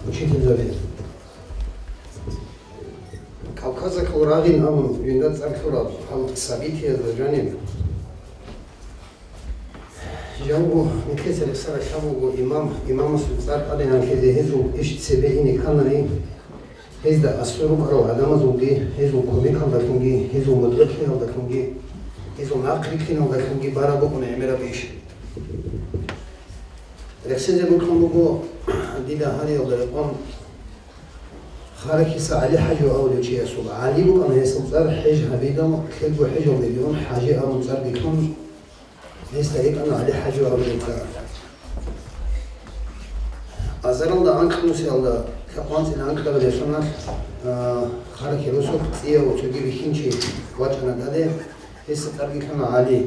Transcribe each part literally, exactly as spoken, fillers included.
Учительзаби. Кавказалъул рагъин абун жинда цӀар лъураб гьал событиязда жаниб. Жанго нилъеца рехсаралъ гьаб буго имам, имамасул цӀар тӀаде нахъезе гьезул иш цебе ине кканани, гьезда аслу рукӀарал гӀадамазулги, гьезул кумекалдалъунги, гьезул мутӀигӀлъиялдалъунги, гьезул нахъ рилълъиналдалъунги бараб букӀуна гӀемераб иш. Рехсезе бокьун буго дида гьариялда рекъон Харахиса ГӀали-хӀажи абулев чиясул. ГӀали букӀана гьесул цӀар, ХӀеж гьабидал, лъелго ХӀежалдегиун ХӀажи абун цӀар бихьун, гьесда рекӀана ГӀали-хӀажи абулев цӀар. Азаралда анкьнусиялда лъакъванцӀила анкьабилеб соналъ, а, Харахи росулъ цӀияв цоги бихьинчи вачӀана тӀаде, гьесда цӀарги лъуна ГӀали.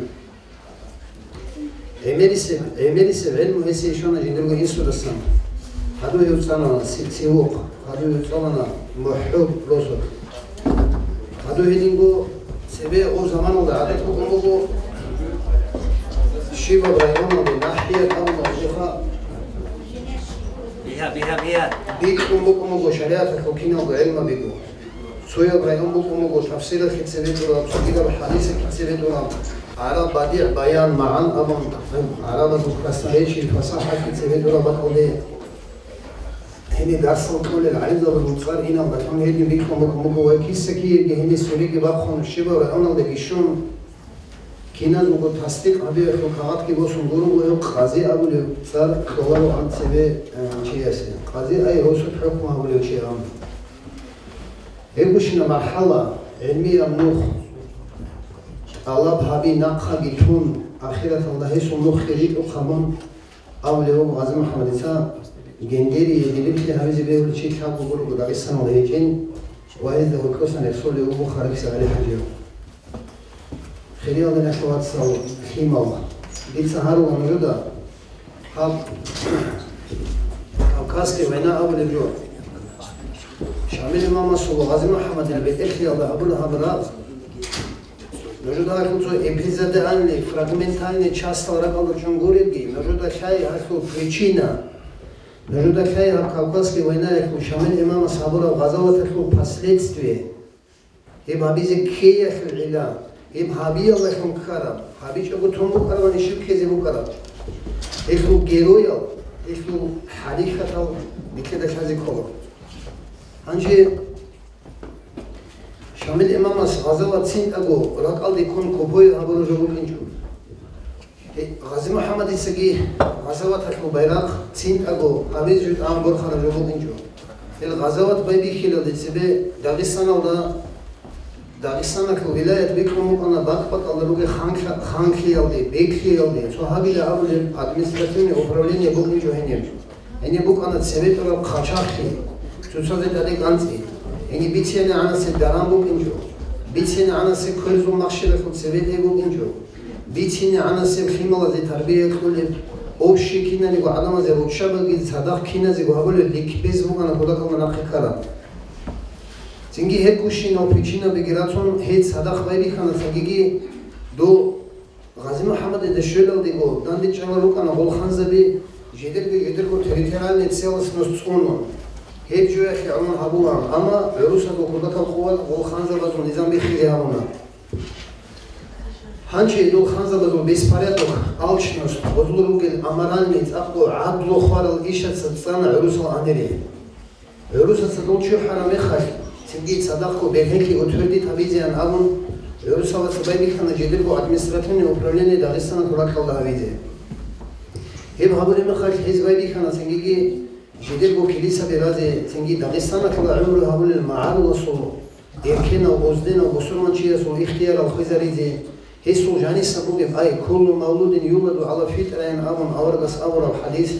ГӀемерисеб, гӀемерисеб гӀелму гьесие щвана жиндирго инсудасан. Гьадув гьев цӀана Си-, Сивухъ, гьадув гьев цӀалана МухӀуд росулъ. Гьадув гьединго цебе гъоб заманалда гӀадат букӀун буго, щибаб районалде, нахӀият абуна гьезухъа, Биха, биха, биха. Бикьун букӀун буго шаригӀаталъул киналго гӀелмабиго. Цояб район букӀун буго тафсиралъе цебе тӀураб, цогидаб хӀадисалъе цебе тӀураб, гӀараб бадигӀ, баян, магӀан абун, гӀарабазул красноречие, фасахӀалъе цебе тӀураб бакӀалде. Гьениб дарсал кьолел гӀалимзабазул цӀар иналдалъун гьедин бикьун букӀун буго ва киса-киеги гьениб суреги бахъун, щибаб районалдеги щун, киназулго тасдикъ гьабиялъул кагъатги босун гуро гьев Къази абулев цӀар кьолароан цебе, э, чиясе. Къази ай росулъ хӀукму гьабулев чи абун. Гьебгощина мархӀала, гӀелмияб нух тӀалаб гьаби нахъаги тун, ахираталда гьесул нухги ритӀухъабун, абулев вуго ГъазимухӀамадица, Гендерие дилиплъи гьавизе бегьулев чи лъабго гурого Дагъистаналда гьечӀин ва гьезда гьоркьосан рехсолев вуго Харахиса ГӀали-хӀажияв. Хириял диналъул вацал, лъимал, дица гьарула нужеда гьаб Кавказский война абулеб жо. Шамил имамасул ГъазимухӀамадил бетӀерлъиялда гьабула гьаб рагъ. Нужеда гьалъул цо эпизодиальный, фрагментальный частал ракӀалда чӀун гуребги, нужеда лъай гьалъул причина, нужеда лъай гьаб Кавказский войнаялъул Шамил имамас гьабураб гъазаваталъул последствия, гьеб гьабизе ккеялъул гӀилла, гьеб гьабиялдалъун ккараб, гьабичӀого тун букӀарабани щиб ккезе букӀараб, гьелъул героял, гьелъул хӀарихьатал нилъеда лъазе ккола. Гьанже Шамил имамас гъазават цинтӀаго ракӀалде ккун купое гьабураб жо букӀинчӀо. Гье, ГъазимухӀамадицаги гъазаваталъул байрахъ цинтӀаго гьабизе жо тӀамун борхараб жо букӀинчӀо. Гьел гъазават байбихьилалде цебе Дагъистаналда, Дагъистаналъул вилаят бикьун букӀана бакӀ-бакӀалда ругел ханлъа-, ханлъиялде, беглъиялде, цо гьабила абулеб административный управление букӀинчӀо гьениб. Гьениб букӀана цебетӀураб хъачахлъи, цоцазе тӀаде кӀанцӀи. Гьениб бицинегӀанасеб даран букӀинчӀо. БицинегӀанасеб кверзул махщелалъул цебетӀей букӀинчӀо. БицинегӀанасеб лъималазе тарбия кьолеб, общий киналниго гӀадамазе руччабаги цадахъ киназего гьабулеб ликбез букӀана кутакалда нахъе ккараб. Цинги гьебгощинал причинабиги рацун, гьей цадахъ байбихьана цогиги, дол ГъазимухӀамадида щвелалдего дандечӀвала рукӀана гъол ханзаби жидерго-жидерго территориальный целостность цӀунун. Гьеб жоялъе гӀоло гьабулаан, амма гӀурусазул кутакал къуват гъол ханзабазул низам биххизе гьабуна. Гьанже дол ханзабазул беспорядок, алчность, гъозул ругел аморальный, цӀакъго гӀадлу хварал ишаца цӀана гӀурусал амири. ГӀурусаца дол чурхӀараб мехалъ, цинги цадахъго бергьенлъи утвердить гьабизеян абун, гӀурусалаца байбихьана жидерго административный управление Дагъистаналъул ракьалда гьабизе. Гьеб гьабулеб мехалъ гьез байбихьана цинги жидерго килисаби разе, цинги Дагъистаналъула гӀумру гьабулел магӀаруласул эркенав, озденав бусурманчиясул ихтиярал хвезаризе, гьесул жаниса бугеб, ай, «Куллу мавлудин юладу гӀала фитраян» абун аварагас абураб хӀадис,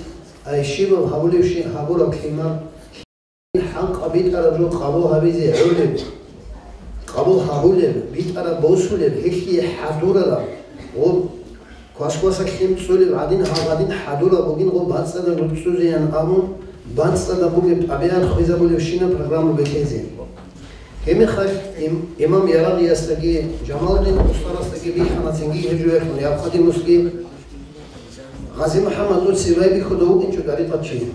ай, щибаб гьабулевщи гьабураб лъимал, хӀакъаб битӀараб жо къабул гьабизе гӀолеб, къабул гьабулеб, битӀараб босулеб, гьелъие хӀадурараб, гъоб квас-квасалъ лъим цӀолеб гӀадин, гьал гӀадин хӀадураб бугин гъоб бацӀцӀадаб руцӀцӀузеян абун, бацӀцӀадаб бугеб тӀабигӀат хвезабулебщинаб программа бекьизе. Гьеб мехалъ им-, имам Ярагъиясдаги, Жамалудин Устарасдаги бихьана цинги гьеб жоялъул необходимостги. ГъазимухӀамад, дуца байбихьуда вукӀинчӀо тӀарикъатчи.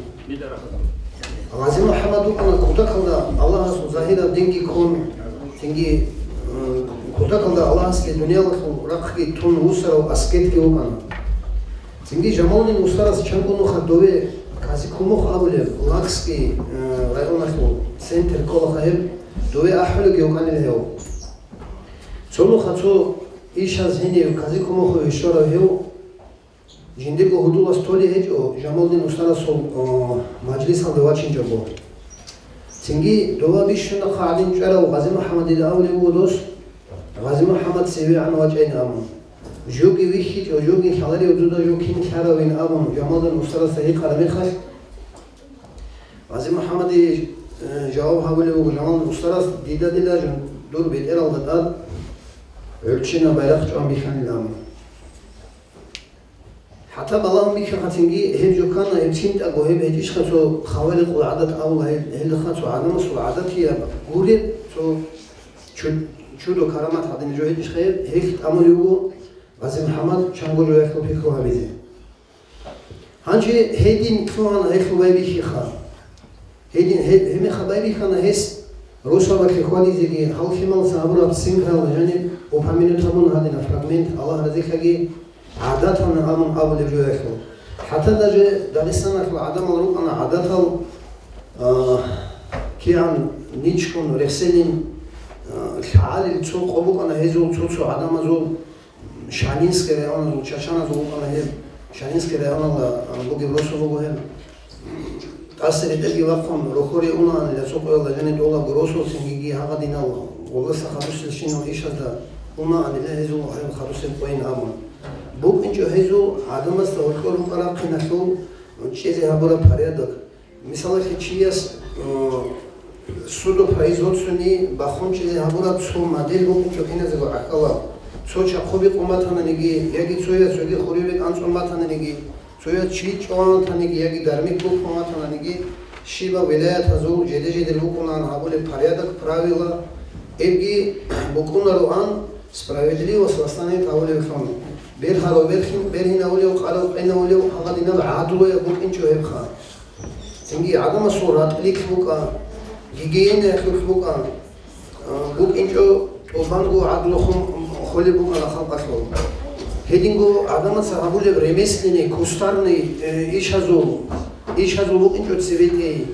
ГъазимухӀаммад вукӀана кутакалда Аллагьасул загьираб динги ккун, цинги, э, кутакалда Аллагьасде дуниялалъул рахъги тун вуссарав аскетги вукӀана. Цинги Жамалудин устарас чанго нуха дове Казикумух абулеб, Лакский, э, районалъул центр кколаха гьеб, дове ахӀулебги вукӀанила гьев. Цо нуха цо ишаз гьенив Казикумухове щварав гьев, жиндирго гьудулас толи гьечӀо, Жамалудин устарасул, о, мажлисалде вачинчӀого. Цинги дова бищунахъа гӀадин чӀварав ГъазимухӀаммадида абулеб буго дос, ГъазимухӀаммад цевегӀан вачӀайин абун. Жоги вихьичӀо, жоги лъаларев дуда жо кин лъаравин абун, Жамалудин устарасда гьикъараб мехалъ, ГъазимухӀаммаде, э, жаваб гьабулеб буго Жамалудин устарас, дида дила жун дур бетӀералда тӀад гӀурччинаб байрахъ чӀван бихьанилан. ХӀатта балагьун бихьа хъацинги гьеб жо ккана, гьеб цинтӀаго гьеб гьечӀищха цо хавалихъул гӀадат абула гьел, гьелдахъа цо гӀадамасул гӀадатияб гуреб, цо чу-, чудо карамат гьадин жо гьечӀищха гьеб, гьелъ тӀамулев вуго ГъазимухӀаммад чанго жоялъул пикру гьабизе. Гьанже гьедин лъугьана гьелъул байбихьиха. Гьедин гье-, гьебмехалъ байбихьана гьес росабалъе хьвадизеги, гьал лъималаца гьабураб цинкаялда жаниб упомянуть гьабуна гьадинаб фрагмент, Аллагь разилъаги, гӀадатална абун абулеб жоялъул. ХӀатта даже Дагъистаналъул гӀадамал рукӀана гӀадатал, а, кигӀан ничкъун рехселин, а, лъагӀалил цо къо букӀана гьезул цо-цо гӀадамазул, Шанинский районазул, чачаназул вукӀана гьеб, Шанинский районалда, а, бугеб росу буго гьеб. ТӀаса ретӀелги вахъун, рохоре унаанила цо къоялда жани дола росулцин гьигьи гьагъадинал гъолдаса хадусилщинал ишазда унаанила гьезул гьеб хадусеб къойин абун. БукӀинчӀо гьезул гӀадамазда гьоркьор рукӀарахъиналъул чӀезе гьабураб порядок. Мисалалъе, чияс, э, судопроизводственный бахунчӀезе гьабураб цо модель букӀинчӀо киназего гӀахьалаб. Цо чахъуби къуматананиги, яги цояс цоги хурибе анцӀун батананиги, цояс чи чӀванатаниги яги дармик бухъун батананиги, щибаб вилаятазул жеде-жедер букӀунаан гьабулеб порядок, правила, эбги букӀунароан справедливость восстановить гьавулевлъун. Бергьарав берхин, бергьинавулев, къарав къинавулев, гьагъадинаб гӀадлуяб букӀинчӀо гьебха. Цинги гӀадамасул ратӀлилъ букӀа, гигиениялъулъ букӀа, а, букӀинчӀо тӀубанго гӀадлухъун холеб букӀана халкъалъул. Гьединго гӀадамаца гьабулеб ремесленный, кустарный, э, ишазул, ишазул букӀинчӀо цебетӀей,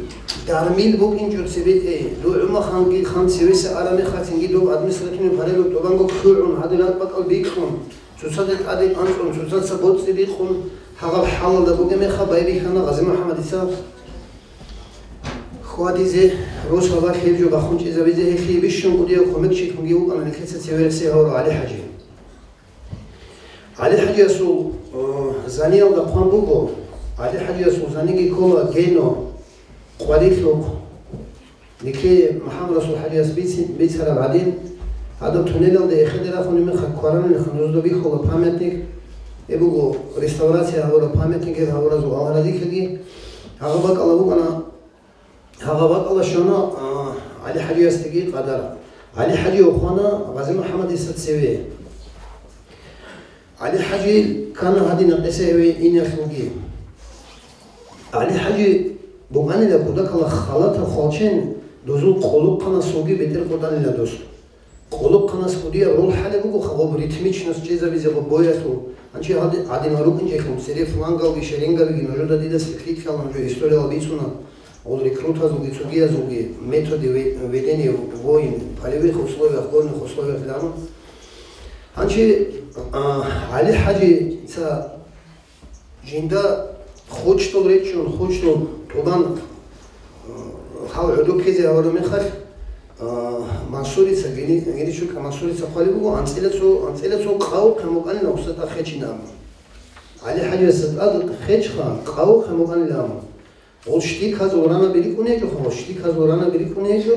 дармил букӀинчӀо цебетӀей, дугӀумаханги хан цевеса арамехалъ цинги доб административный порядок тӀубанго ккугӀун, гьадин ракӀбакӀал бикьун, цоцазда тӀаде анцӀун, цоцаца боцӀи бикъун, гьагъаб хӀалалда бугеб мехалъ байбихьана ГъазимухӀаммадица хьвадизе, росабалъ гьеб жо бахун чӀезабизе, гьелъие бищун кӀудияв кумекчилъунги вукӀана нилъеца цеве рехсей гьавурав ГӀали-хӀажи. ГӀали-хӀажиясул, э, заниялда хъван буго, ГӀали-хӀажиясул заниги ккола Гено, Къварилъухъ. Нилъее МухӀаммад-Расул-хӀажияс бици-, бицараб гӀадин, гьадаб туннелалда эхеде рахунеб мехалъ кваранилаха нужда бихьула памятник, гьеб буго реставрация гьабураб памятник, гьеб гьабуразул Аллагь разилъаги. Гьагъаб бакӀалда букӀана, гьагъаб бакӀалда щвана, а, ГӀали-хӀажиясдаги къадар. ГӀали-хӀажи вахъана ГъазимухӀаммадица цеве. ГӀали-хӀажи ккана гьадинаб къиса гьеве иниялъулги. ГӀали-хӀажи букӀанила кутакалда халатаб хвалчен, дозул къулухъанасулги бетӀер къотӀанила дос. Къулухъанас кӀудияб роль хӀалеб буго гъоб ритмичность чӀезабизе гъоб боялъул. Гьанже гьади-, гьадинал рукӀинчӀелъун, цере флангалги шеренгабиги нужеда дида лъикӀлъи кьала, нужер историялда бицуна. Гъол рекрутазулги цогиязулги методы ве-, ведения войн, полевых условиях, горных условиях лъарун. Гьанже, а, ГӀали-хӀажица жинда хочдул речӀчӀун, хочдул тӀубан, а, гьав гӀодор ккезе гьавураб мехалъ, а, Мансурица, Гени-, Геничука Мансурица хъвалеб буго, анцӀила цо, анцӀила цо къавухъе мукӀанила гъосда тӀад хечинаб. ГӀали-хӀажиясда тӀад хечха, къавухъе мукӀанила абун. Гъол штиказул ранаби рикӀкӀун гьечӀо, гъол штиказул ранаби рикӀкӀун гьечӀо,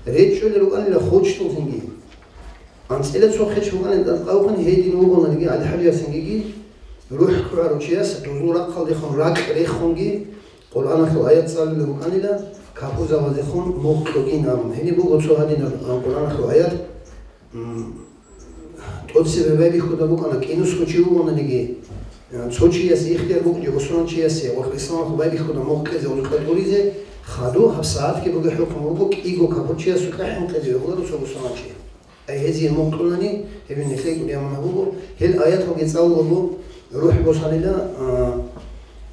речӀчӀулел рукӀанила хочдул цинги. АнцӀила цо хеч букӀанила тӀад къавухъан, гьедин вугонаниги ГӀали-хӀажиясингиги рухӀ ккварав чияс дозул рахъалдехун ракь рехунги, Къуръаналъул аят цӀалулел рукӀанила, капурзабаздехун мугъ кьогин абун. Гьениб буго цо гьадинаб Къуръаналъул аят, м, ТӀоцебе байбихьуда букӀана, кӀинусго чи вугонаниги, цо чиясе ихтияр букӀинчӀо, бусурманчиясе, гъоркь исламалъул байбихьуда мугъ кьезе, гъоркь тӀуризе, Хадуб гьаб сагӀатги бугеб хӀукму буго, кӀиго капурчиясукьа хӀинкъизе вегьуларо цо бусурманчи. Ай гьезие мукъунани, гьеб нилъее кӀудияб мунагь буго, гьел аяталги цӀалулаго рухӀ босанила, а,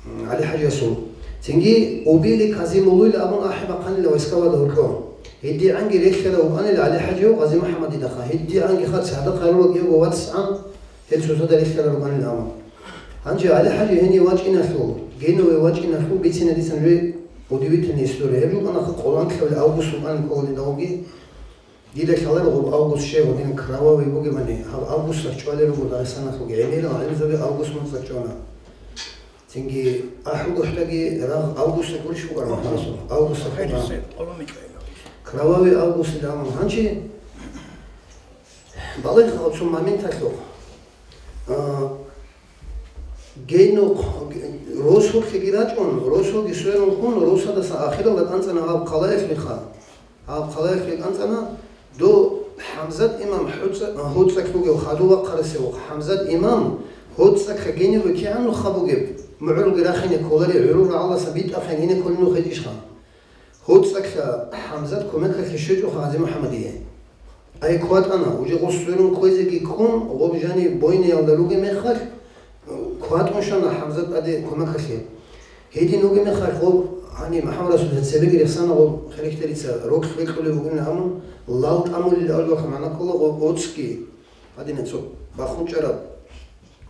м, ГӀали-хӀажиясул. Цинги убили казимулуйла абун ахӀи бахъанила войскалада гьоркьо. ГьедигӀанги релълъарав вукӀанила ГӀали-хӀажияв Гъази-МухӀаммадидахъа. ГьедигӀанги хъацӀи гьадахъ гьарурав кӀиявго вацгӀан гьел цоцазда релълъарал рукӀанин абун. Гьанже ГӀали-хӀажи гьенив вачӀиналъул, Генуве вачӀиналъул бицина дица нужее удивительная история. Гьеб жукъанахъа къоланкьавли август вукӀанин кколин давги. Дида лъаларо гъоб август щай гъодин кровавый бугебани, гьаб августалъ чӀвалел руго Дагъистаналъулги гӀемерал гӀалимзаби август моцӀалъ чӀвана. Цинги ахӀугохӀдаги рагъ августалъ гурищ букӀараб гьанасул? Августалъ букӀана. Кровавый август ил амал гьанчи балагье цо моменталъухъ. А, гейнухъ, росулъеги рачӀун, росулги сверун хун, росадаса ахиралда кӀанцӀана гьаб хъалаялъ меха. Гьаб хъалаялъ кӀанцӀана, до ХӀамзат имам ХӀуцӀа-, ХӀуцӀакь вугев хадув вахъарасев вухъ. ХӀамзат имам ХӀуцӀакьха Гениве кигӀан нуха бугеб, мугӀрулги рахине кколари, гӀурул рагӀалдаса битӀахъин ине кколин нух гьечӀищха? ХӀуцӀакьха ХӀамзат кумекалъе щвечӀоха Гъази-МухӀаммадие. Ай кватӀана, уже гъос сверун кквезеги ккун, гъоб жани бойниялда ругеб мехалъ, кватӀун щвана ХӀамзат тӀаде кумекалъе. Гьедин вугеб мехалъ гъоб гьаниб МухӀаммад-Расулица цебеги рехсана гъоб херехьдарица рокь бекьулеб бугин абун, лал тӀамулел авлахъа магӀна ккола гъоб оцги, гьадинаб цо бахун чӀараб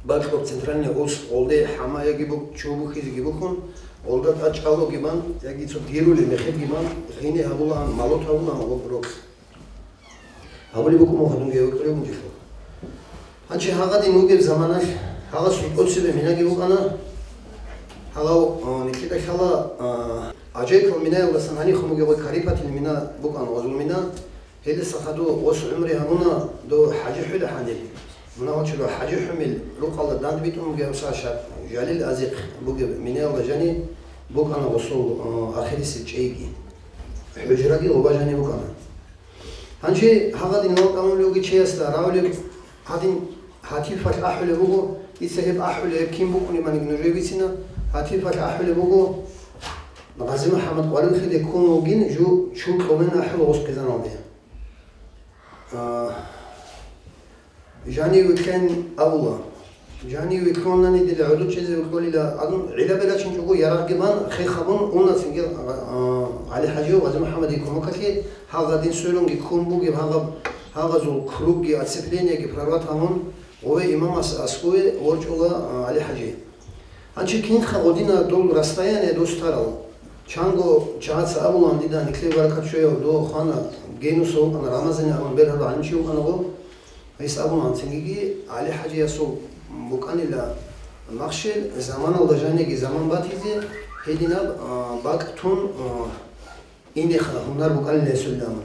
бакьуб центральный ос, гъолде хӀама яги бук-, чу бухьизеги бухьун, гъолда тӀад чӀалуги бан, яги цо гирулеб мехебги бан, гъине гьабулаан, малот гьабулаан гъоб рокь. Гьабулеб букӀун буго гьадинги гьоркьоре гьунжелъул. Гьанже гьагъадин вугеб заманалъ гьагъасул тӀоцебе минаги букӀана. Гьагъав, а, нилъеда лъала, а, гӀажаиблъул минаялдасан гьанихун бугеб гъой Карипатил мина букӀана, гъозул мина. Гьелдаса хадув гъос гӀумри гьабуна, дов ХӀажи ХӀуйла гьаниб. Мунагьал чурав ХӀажи ХӀумил рукъалда дандбитӀун бугеб ша-, жалил азихъ бугеб минаялда жани букӀана гъосул, а, ахирисеб чӀейги. ХӀужраги гъоба жани букӀана. Гьанже гьагъадин вал тӀамулев вугев чиясда равлеб гьадин гьатифалъ ахӀулеб буго, дица гьеб ахӀулеб гьеб кин букӀунеб мани нужее бицина, гьатифалъ ахӀулеб буго, Гъази-МухӀаммад къварилъиде ккун вугин жу чу кьолин ахӀула гъос хъизаналде. А, Жанив вилълъин абула. Жанив вилълъунани дила гӀодов чӀезе вилълъулила абун, гӀилла берачинчӀого ярагъги бан, хех гьабун, уна цинги, а, ГӀали-хӀажив Гъази-МухӀаммадил кумекалъе, гьагъадин сверунги ккун бугеб гьагъаб, гьагъазул кругги, оцеплениеги прорвать гьабун, гъове имамас аскӀове ворчӀула, а, ГӀали-хӀажи. Гьанчи кинха гъодина дол расстояние дос тарал. Чанго чагӀаца абулаан дида, нилъер баракат щвеяв дов хвана, Генуса вукӀана, Рамазани абун бергьарав гӀалимчи вукӀана гъо. Гьес абулаан, цинги ГӀали-хӀажиясул букӀанила махщел, заманалда жаниги заман батизе, гьединаб, а, бакӀ тун, а, инеха гьунар букӀанила гьесулилан.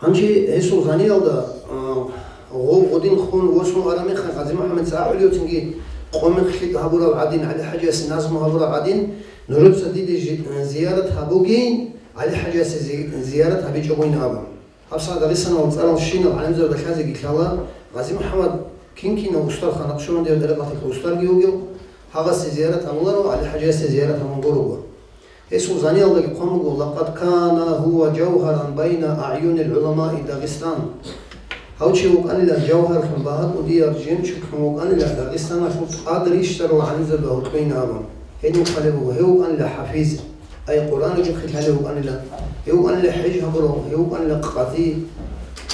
Гьанже гьесул гъаниялда, а, гъов гъодин хун восун араб мехалъ, Гъази-МухӀаммадица ахӀулев цинги къо-мех лъикӀ гьабурав гӀадин, ГӀали-хӀажиясе назму гьабурав гӀадин, нужеца диде жи-, зиярат гьабугейин, ГӀали-хӀажиясе зи-, зиярат гьабичӀогойин абун. ГьабсагӀат Дагъистаналда цӀарал щинал гӀалимзабазда лъазеги лъала, Гъази-МухӀаммад кин-кинав устар, Накъшбандияб тӀарикъаталъул устарги вугев, гьагъасе зиярат гьабуларо, ГӀали-хӀажиясе зиярат гьабун гуруго. Гьесул гъаниялдаги хъван буго: «Лакъад кана гьува жавгьаран байна агӀюнил гӀуламаи Дагъистан». Гьав чи вукӀанила жавгьарлъун, багьа кӀудияв жемчуглъун вукӀанила Дагъистаналъул тӀад рищарал гӀалимзабазда гьоркьойин абун. Гьенив хъвалеб буго, гьев вукӀанила хӀафиз, ай Къуръан жухъе лъалев вукӀанила, гьев вукӀанила хӀеж гьабурав, гьев вукӀанила къази.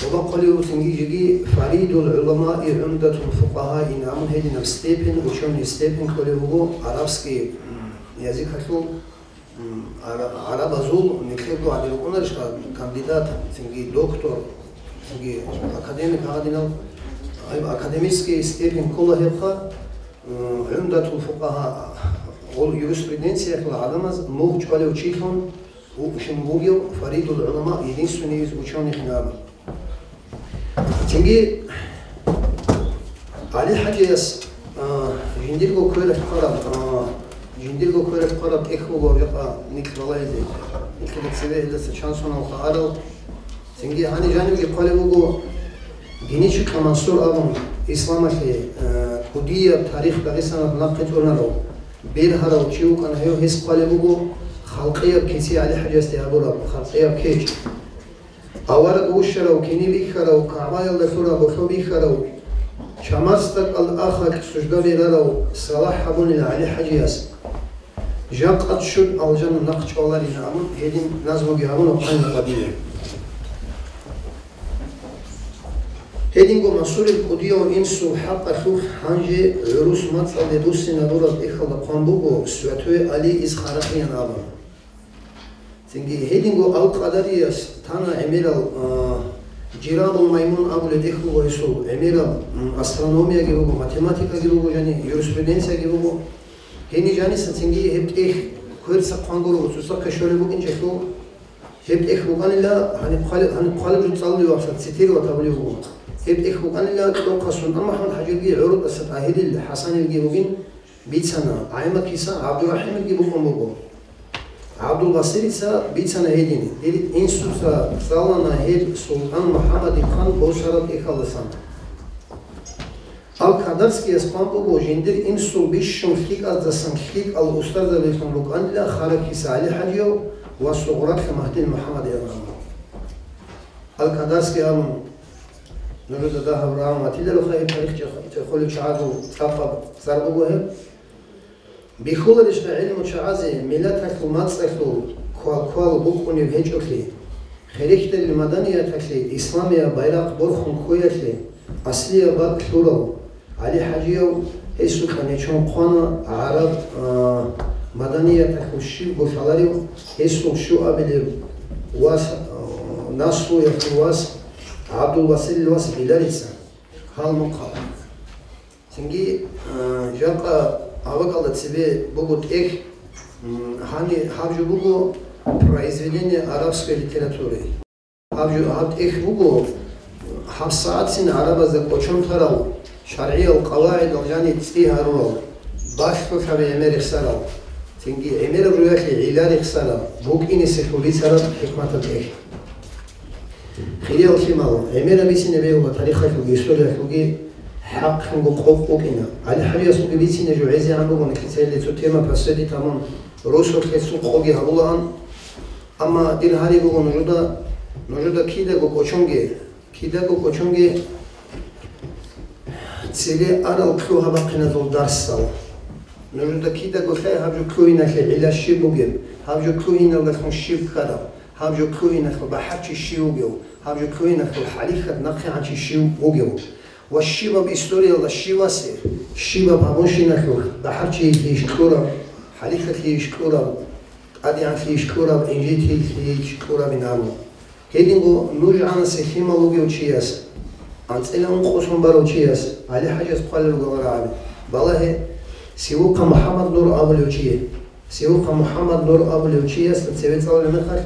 Ва бахъулев цинги жеги фаридул гӀуламаи гӀумдатул фукъагьаин абун гьединаб степень, учёный степень кколеб буго арабский, м, языкалъул, м, ара-, арабазул, нилъерго гьадин рукӀунарищха, кандидат, цинги доктор, цинги академик гьагъадинал, ай, академический степень ккола гьебха, м, гӀумдатул фукъагьа, гъол юриспруденциялъул гӀадамаз мугъ чӀвалев чилъун вукӀин вугев фаридул гӀулама, единственный из учёных абун. Цинги ГӀали-хӀажияс, а, жиндирго квералъ хъвараб, а, жиндирго квералъ хъвараб тӀехь буго жакъа нилъ балагьизе. Нилъеда цеве гьелдаса чан соналха арал. Цинги гьаниб жанибги хъвалеб буго, Геничукьа Мансур абун, исламалъе, а, кӀудияб тарих Дагъистаналъ нахъе цӀунарав, бергьарав чи вукӀана гьев, гьес хъвалеб буго, Халкъияб киси ГӀали-хӀажиясде гьабураб халкъияб кечӀ. Авараг вущарав, кини бихьарав, КагӀбаялда лъураб болъо бихьарав, чамасда кӀал ахалъ сужда берарав салахӀ гьабунила ГӀали-хӀажияс. Жакъа ччун алжана нахъ чӀваларин абун, гьедин назмуги гьабуна хъван-къадире. Гьединго Мансурил кӀудияв инсул хӀакъалъулъ гьанже гӀурус мацӀалде буссинабураб тӀехьалда хъван буго, Святой Али из харахъиян абун. Цинги гьединго Ал-Къадарияс тана гӀемерал, а, Жирабул Маймун абулеб тӀехь буго гьесул, гӀемерал, м, астрономияги буго, математикаги буго, жани юриспруденцияги буго. Гьениб жаниса цинги гьеб тӀехь кверца хъван гуро, цоцахъе щолеб букӀинчӀелъул, гьеб тӀехь букӀанила, гьаниб хъвалеб, гьаниб хъвалеб жо цӀалулев вахъа цитировать гьабулев вуго. Гьеб тӀехь букӀанила кьохъасун, амма ХӀамад-хӀажиги, ГӀурутӀаса ТӀагьирил, ХӀасанилги бугин бицана, ГӀаймакиса ГӀабдурахӀимилги букӀун буго. ГӀабдулбасирица бицана гьедин: дир инсуца цӀалана гьел султӀан МухӀаммадил хан босараб тӀехьалдасан. Ал-Кадарскияс хъван буго, жиндир инсул бищун лъикӀаздасан лъикӀал устарзабилъун рукӀанила Харахъиса ГӀали-хӀажияв ва Сугъралъа Магьдил МухӀаммадиян абун. Ал-Кадарский абун, нужеда дагьаб рагӀун ватилароха гьеб тарих чӀехолев чагӀазул цӀакъаб цӀар буго гьеб. Бихьуларищха гӀилму чагӀазе, миллаталъул мацӀалъул квал-квал букӀунеб гьечӀолъи, херехьдерил маданияталъе исламияб байрахъ борхун ккоялъе, аслияб бакӀ лъурав ГӀали-хӀажияв, гьесукьа нечон хъвана гӀараб, а, маданияталъул щибго лъаларев, гьесул щуабилеб вас, а, наслуялъул вас, ГӀабдулбасирил вас Билалица, гьал мухъал. Цинги, а, жакъа авакъалда цебе буго тӀехь, м, гьани гьаб жо буго произведение арабской литературы. Гьаб жо, гьаб тӀехь буго гьабсагӀатцин гӀарабазда кӀочон тарал шаргӀиял къавагӀидал жани цӀи гьарурал, балъголъаби гӀемер рехсарал, цинги гӀемераб жоялъе гӀилла рехсарал, букӀинеселъул бицараб хӀикматаб тӀехь. Хириял лъимал, гӀемераб бицине бегьула тарихалъулги историялъулги хӀакълъунго къокъ букӀина. ГӀали-хӀажиясулги бицине жо гӀезегӀан буго, нилъеца гьелде цо тема посвятить гьабун, росулъе цо къоги гьабулаан. Амма дир гьари буго нужуда, нужуда кидаго кӀочонге, кидаго кӀочонге цере арал лъугьа-бахъиназул дарсал. Нужуда кидаго лъай гьаб жо лъугьиналъе гӀилла щиб бугеб, гьаб жо лъугьиналдалъун щиб ккараб, гьаб жо лъугьиналъул бахӀарчи щив вугев, гьаб жо лъугьиналъул хӀалихьат нахъегӀанчи щив вугев, ва щибаб историялда щивасе, щибаб гьабунщиналъул бахӀарчиялъейищ кьураб, хӀалихьатлъейищ кьураб, тӀадегӀанлъейищ кьураб, инжитилъейищ кьурабин абун. Гьединго нуж гӀанасеб лъимал вугев чияс, анцӀила ункъо сон барав чияс, ГӀали-хӀажияс хъвалел руго рагӀаби. Балагье, Сивухъа МухӀаммад Нур абулев чи. Сивухъа МухӀаммад Нур абулев чиясда цеве цӀалулеб мехалъ,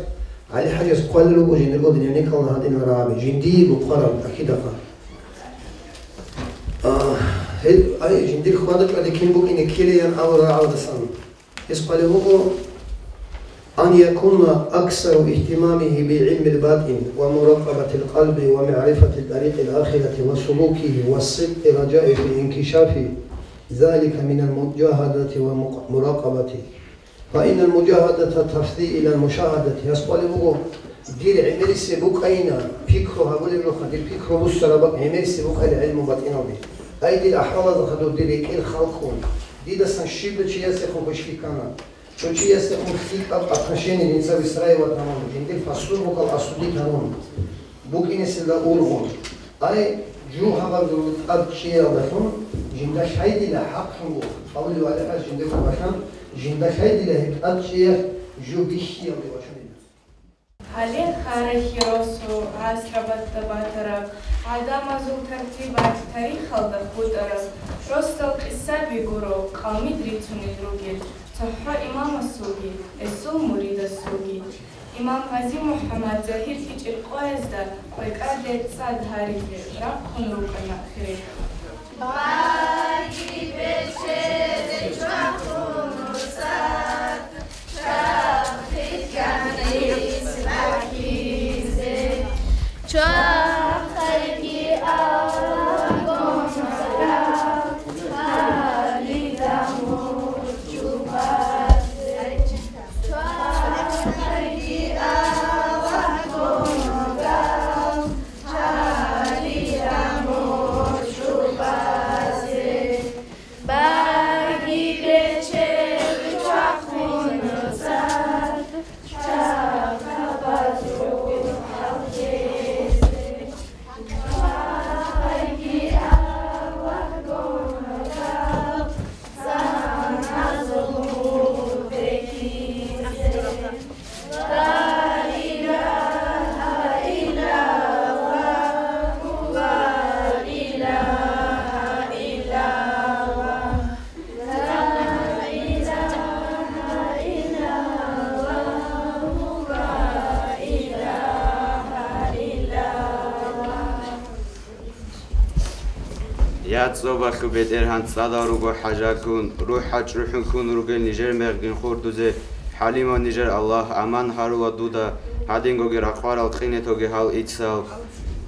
ГӀали-хӀажияс хъвалел руго жиндирго дневникалда гьадинал рагӀаби, жиндиего хъвараб акидаха. А, гьел, ай, жиндир хьвада-чӀвади кин букӀине ккелеян абураб рагӀалдасан. Гьес хъвалев вуго: أن يكون أكثر اهتمامه بعلم الباطن ومراقبة القلب ومعرفة طريق الآخرة وسلوكه والصدق رجاء في انكشاف ذلك من المجاهدة ومراقبة، فإن المجاهدة تفضي إلى المشاهدة. Гьес хъвалев вуго, дир гӀемерисеб букӀайна, пикру гьабулеб жоха, дир пикру буссараб бакӀ гӀемерисеб букӀайна гӀилму батӀиналде. Ай, дир ахӀвалазда хадур дир рекӀел халкъун, дидасан щиб чиясехун квешлъи ккана. Цо чиясдехун лъикӀаб отношение жинца выстраивать гьабун, жиндир поступокал осудить гьабун, букӀинесилда ургъун. Ай, жугьабазул тӀад чӀиялдалъун жинда лъайдила хӀакълъун буго, гьавулев гӀалихӀаз жиндирго башан, жинда лъайдила гьеб тӀад чӀиялъ жо бихьиялде бачунила. Гьале Харахъи росу гӀасра батта-батараб, гӀадамазул тартибат тарихалда хутӀараб, росдал къисаби гуро, къавмид рицунел ругел цохӀо имамасулги гьесул муридасулги. Имам Гъази-МухӀаммад Загьир кӀикӀиркъоязда кьвекӀалде цӀад гьаризе рахъун рукӀана хирехъ. Я цӀобалъул БетӀергьан, цӀадал руго хӀажалккун, рухӀал чӀухӀун ккун ругел нижер мегъгин хурдузе, ХӀалимав нижер Аллагь аман гьарула дуда, гьадингоги ракъварал къинетоги гьал ицал.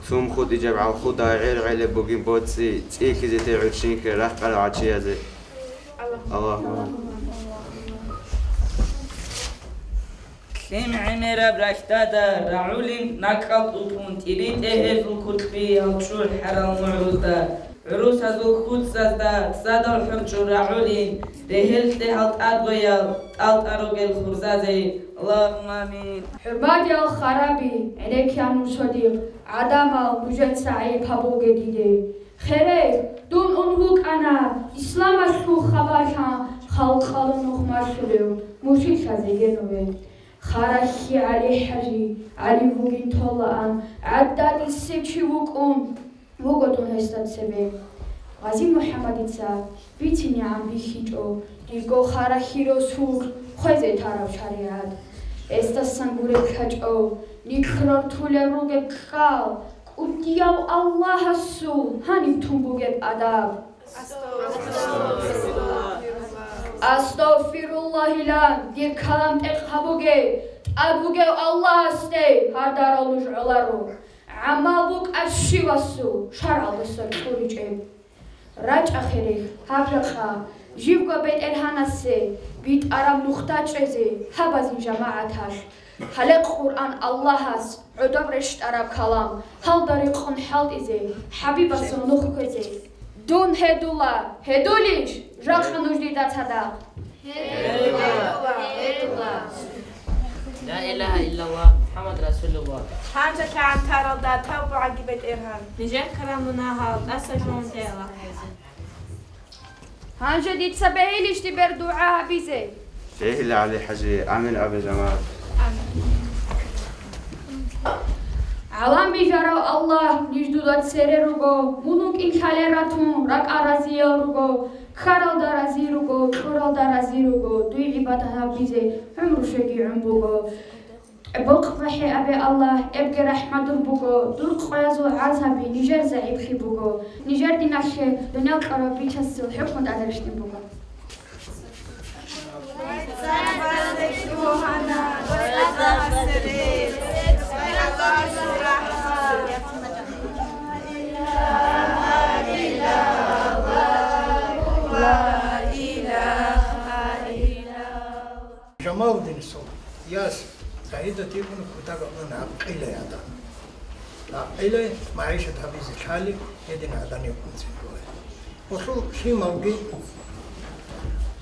Цун хутӀичӀеб гӀалхуда гӀергӀелеб бугин боцӀи, цӀийлъизе те гӀурччинхье рахъарал гӀачиязе. Аллагьумма. Лъим гӀемераб рахьдада рагӀулин накӀкӀал тӀутӀун, тӀиритӀе гьезул кутӀби гьал чӀухӀарал мугӀрузда, гӀурусазул хьуцӀазда цӀадал хӀурчӀун рагӀулин, регьел кье гьал тӀадгъоял тӀалтӀа ругел хурзазе. Аллагьумма амин. ХӀурмадиял хараби, гӀенеккиян мусодихъ, гӀадамал, нужеца гӀайиб гьабулге диде. Херей, дун ун вукӀана исламалъул хабалъа халкъалда нухмалъулев, муршидлъазеги нове. Харахьи ГӀали-хӀажи, ГӀали вугин толаан, гӀаддадисев чи вукӀун вуго дун гьесда цебе. Гъази МухӀаммадица бицинегӀан бихьичӀо, диго харахьи росулъ хвезе тарав шаригӀат. Гьесдасан гуреб лъачӀо, нилъ рортулел ругеб ккал, КӀудияв Аллагьасул гьаниб тун бугеб адаб. Астагъфируллагьилан, дир калам тӀекъ гьабуге, тӀад вугев Аллагьасде гьардарал нуж гӀоларо. ГӀамал букӀа щивасул, шаргӀалдаса кьуричӀеб. РачӀа херехь гьаб жакъа, живго БетӀергьанасе битӀараб нухда чӀезе гьабазин жамагӀаталъ. Гьале Къуръан Аллагьас гӀодоб рещтӀараб калам, гьалда рекъон хӀалтӀизе, ХӀабибасул нух кквезе. Дун гьедула, гьедулищ? Жакъа нуж дида цадахъ. Гьедула, гьедула. Ла илагьа иллаллагь, МухӀаммад расулуллагь. Гьанже лъагӀантаралда тавбугӀаги, БетӀергьан. Нижер карамунагьал тӀаса жугьун тела. Гьанже дица бегьилищ дибер дугӀа гьабизе? Бегьила, ГӀали-хӀажи, амин абе, жамагӀат. ГӀалам бижарав Аллагь, ниж дуда цере руго, мун вукӀин лъалел ратун, ракӀал разиял руго, ккаралда рази руго, кьуралда рази руго, дуй гӀибадат гьабизе гӀумру щвеги гӀун буго. Бокъ бахӀе абе, Аллагь, эбги рахӀмадур буго, дур къоязул гӀазаби нижер загӀиплъи буго, нижер диналъе дуниял кьураб бичасул хӀукму тӀаде рещтӀин буго. Жамалудинасул яс Саидат ибн Кутага гӀакъилай гӀадан. ГӀакъилай магӀишат гьабизе лъали гьедин гӀадан йикъунцин гугьай. Гъолъул лъималги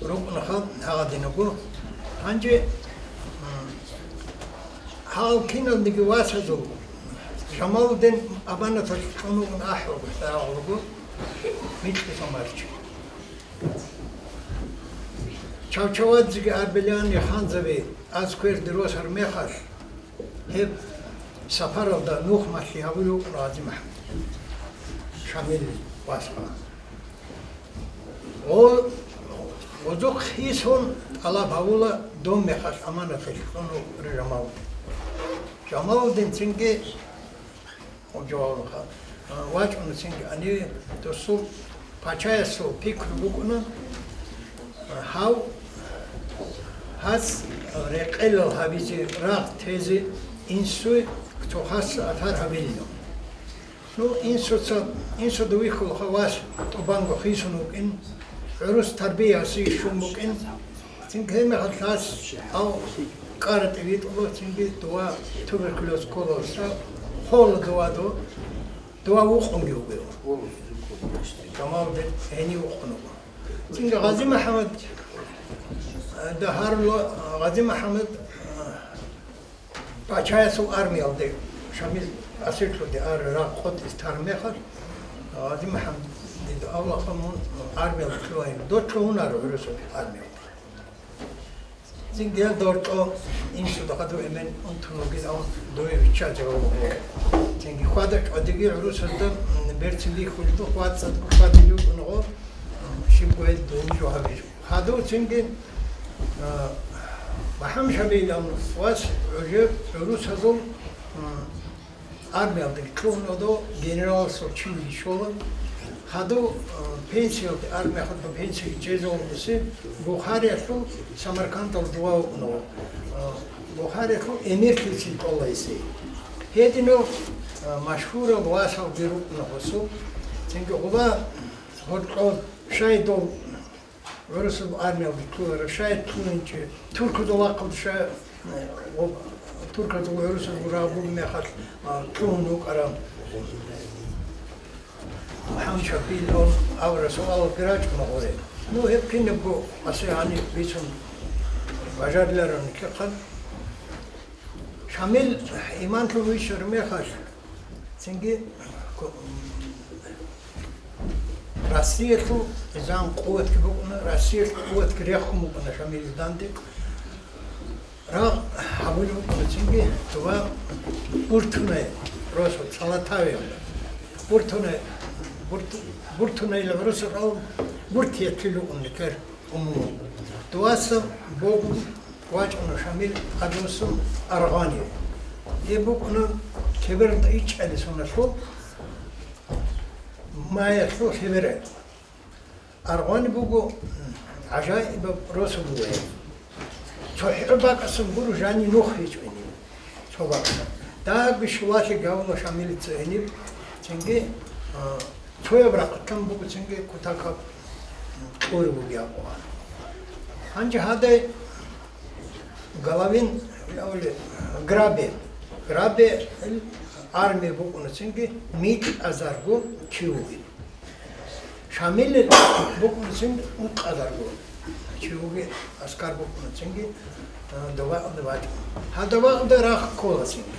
рукӀунаха гьагъадинаго. Гьанже, м, гьал киналниги васазул Жамалудин аманаталъ кьун вугин ахӀулгун, гьагъулгун микьилъун вачӀун. Чавчавадзеги арбелани ханзаби аз кверде росар мехалъ, гьеб сапаралда нухмалъи гьавулев вукӀун Гъази МухӀаммад, Шамил васха. Гъо-, гъозухъ хисун тӀалаб гьавула дом мехалъ аманаталъ кьун вукӀарав Жамалудин. Жамалудин цинги Гьанже вачӀуна цинги гьаниве, досул пачаясул пикру букӀуна, гьав гьас рекъелал гьабизе, рагъ тезе инсуе цо хас атар гьабилин. Ну, инсуца, инсуда вихьулаха вас тӀубанго хисун вукӀин, гӀурус тарбия гьасие щун букӀин. Цинги гьеб мехалъ гьас гьав кӀаратӀи витӀула, цинги дова туберкулез кколалса хола дова до, дова вукъунги вугев. Жамалудин гьенив вукъун вуго. Цинги Гъази МухӀаммад, э, да гьарула, Гъази МухӀаммад, э, пачаясул армиялде, Шамил асирлъуде ар рагъ къотӀизе тараб мехалъ, Гъази МухӀаммад дида авлахъа мун армиялде лъугьайин, дов лъугьунаро гӀурусул армиялде. Цинги гьел доркьо инсуда хадур эмен унтун вугин, ав дуе виччазе вуго. Цинги хьвада-, кӀодиги гӀурусазда, м, берцин бихьулел духъ вацӀцӀад хьвадулев вукӀунаго, м, щибго гьел дун жо гьабижо. Хадур цинги, а, МахӀамшабилан вас уже гӀурусазул, м, армиялдаги лъугьун гьадав генераласул чи вугищ щола. Гьадав, э, пенсиялде, армиялъул пенсиялде чӀезавулеси Бухариялъул Самаркандалда вукӀуна. Э, Бухариялъул эмирлъиси кӀола гьесие. Гьединав, э, машгьурал васалги рукӀуна гьесул. Цинги гъуба гьоркьоб шайдул гӀурусул армиялде кколарав, шай кколинчӀев, туркудул вахъалда ша-, о, туркадул гӀурусазул рагъ бугеб мехалъ, а, ккун вукӀарав МухӀаммад Шапилан абураб суалалги рачӀуна гъоре. Ну, гьеб кинабго асе гьаниб бицун бажариларо никехъан. Шамил иманлъун вищараб мехалъ, цинги ко-, Россиялъул изан къуватги букӀуна, Россиялъул къуватги рехун букӀуна Шамилил данде. Рагъ гьабулеб букӀуна цинги, ва Буртунай росу Цалатавиялда. Буртунай, Бурт-, Буртунайил гӀурусал Буртиялъул букӀуна нилъер умумул. Дуаса богун вачӀуна Шамил Къадусун Аргъвани. Гьеб букӀуна Кебералда ичӀчӀаби соналъул маялъул лъеберай. Аргъвани буго, м, гӀажаибаб росу буго гьеб. ЦохӀо бакӀасан гуро жани нух гьечӀо гьениб. Цо бакӀасан. Дагьабги щулалъи гьавула Шамилица гьениб. Цинги, а, цояб рахъалъан буго цинги кутакаб, м, кьури бугеб абула. Гьанже гьадай Головин, Грабе. Грабе армия букӀуна цинги микьазарго чи вугин. Шамилил букӀуна цинги ункъазарго чи вугин, аскар букӀуна цинги, а, Давагъалда вачӀун. Гьав Давагъалда рагъ ккола цинги.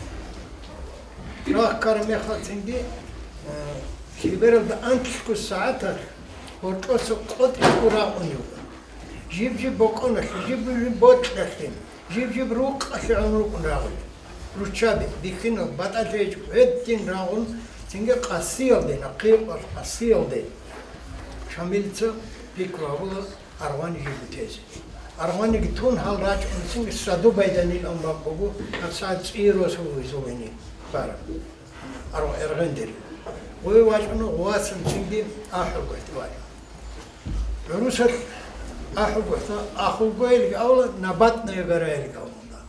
Рагъ ккараб мехалъ цинги, а, лъебералда анлъго сагӀаталъ гьоркьоса къотӀичӀого рагъун вуго. Жиб-жиб бокӀоналъе, жиб-жиб бокьалъе, жиб-жиб рукъалъе гӀун рукӀун рагъулел. Руччаби, бихьинал, батӀалъи гьечӀо, гьедин рагъун, цинги къасиялде, нахъе къасиялде Шамилица пикру гьабула Аргъвани жибго тезе. Аргъваниги тун гьал рачӀун цинги Саду Байданил амбаб буго, гьабсагӀат цӀие росу вугьизул гьениб бараб. Аргъ-, Эргъендер. Гъой вачӀуна гъувасан цинги АхӀулгохӀде вачӀун. ГӀурусалъ АхӀулгохӀда, АхӀулгойилги авла Набатная гораялги авла.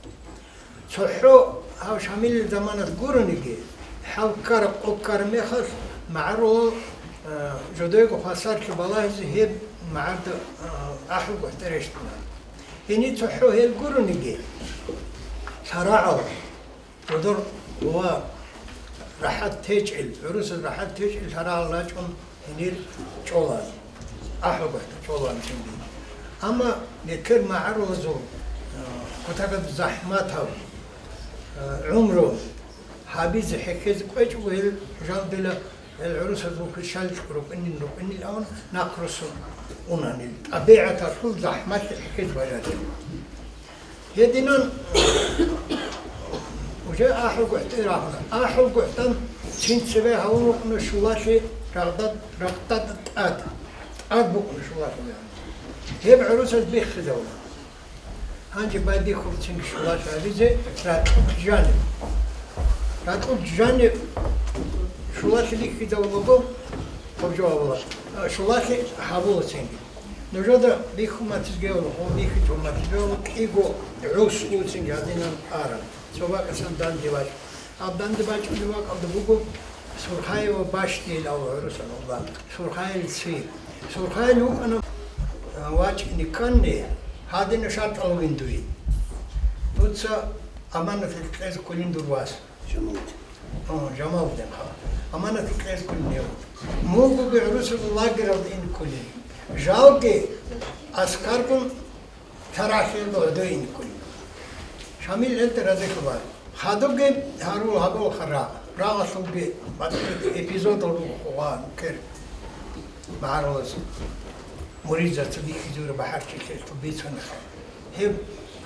ЦохӀо гьав Шамилил заманалъ гурониги, хӀал ккараб къо ккараб мехалъ магӀарулал, э, жодойго хвасарлъи балагьизе гьеб магӀарда, э, АхӀулгохӀда рещтӀуна. Гьениб цохӀо гьел гурониги, лъарагӀал, Додор ва рахӀат течӀел, гӀурусаз рахӀат течӀел лъарагӀал рачӀун гьенир чӀолан, АхӀулгохӀда чӀолан цинги. Амма нилъер магӀарулазул, а, кутакаб захӀматаб, а, гӀумру гьабизе хӀехьезе кӀвечӀого гьел жал дила, гьел гӀурусазул хвешалъ рукӀинин-рукӀинил авун нахъ руссун унанил, тӀабигӀаталъул захӀмалъи хӀехьезе бажарила. Гьединан уже АхӀулгохӀде рагьуна. АхӀулгохӀдан цин цеве гьавун вукӀуна щулалъи рагъдад-, рагъдада тӀад. ТӀад букӀуна щулалъи. Гьеб гӀурусаз биххизавуна. Гьанже байбихьула цинги щулалъи гьабизе ракьулъ жаниб. Ракьулъ жаниб щулалъи биххизавулаго, гьаб жо гьабула. Щулалъи гьабула цинги. Нужеда бихьун батизеги гьабула, гьаб бихьичӀого батизеги гьабула, кӀиго гӀус буцин гьадинан араб. Цо бакӀасан данде бачӀун. Гьаб данде бачӀунеб бакӀалда буго Сурхаева бащдейил авла гӀурусалда. Сурхаил ци. Сурхаил вукӀана, а, вачӀине ккани, гьадина шартӀал вугин дуе. Дуца аманаталъе кьезе кколин дур вас. Жамалдин. О, Жамалдин, ха. Аманаталъе кьезе кколин гьев. Мугоги гӀурусазул лагералда ине кколин. Жалги аскаргун тарахӀелда гьодой ине кколин. Шамил гьелда разилъула. Хадубги гьарул гьабулха рагъ. Рагъалъулги батӀи эпизодал руго хъугъа кер. МагӀарулаз муридзаца бихьизураб бахӀарчилъи бицунеха. Гьеб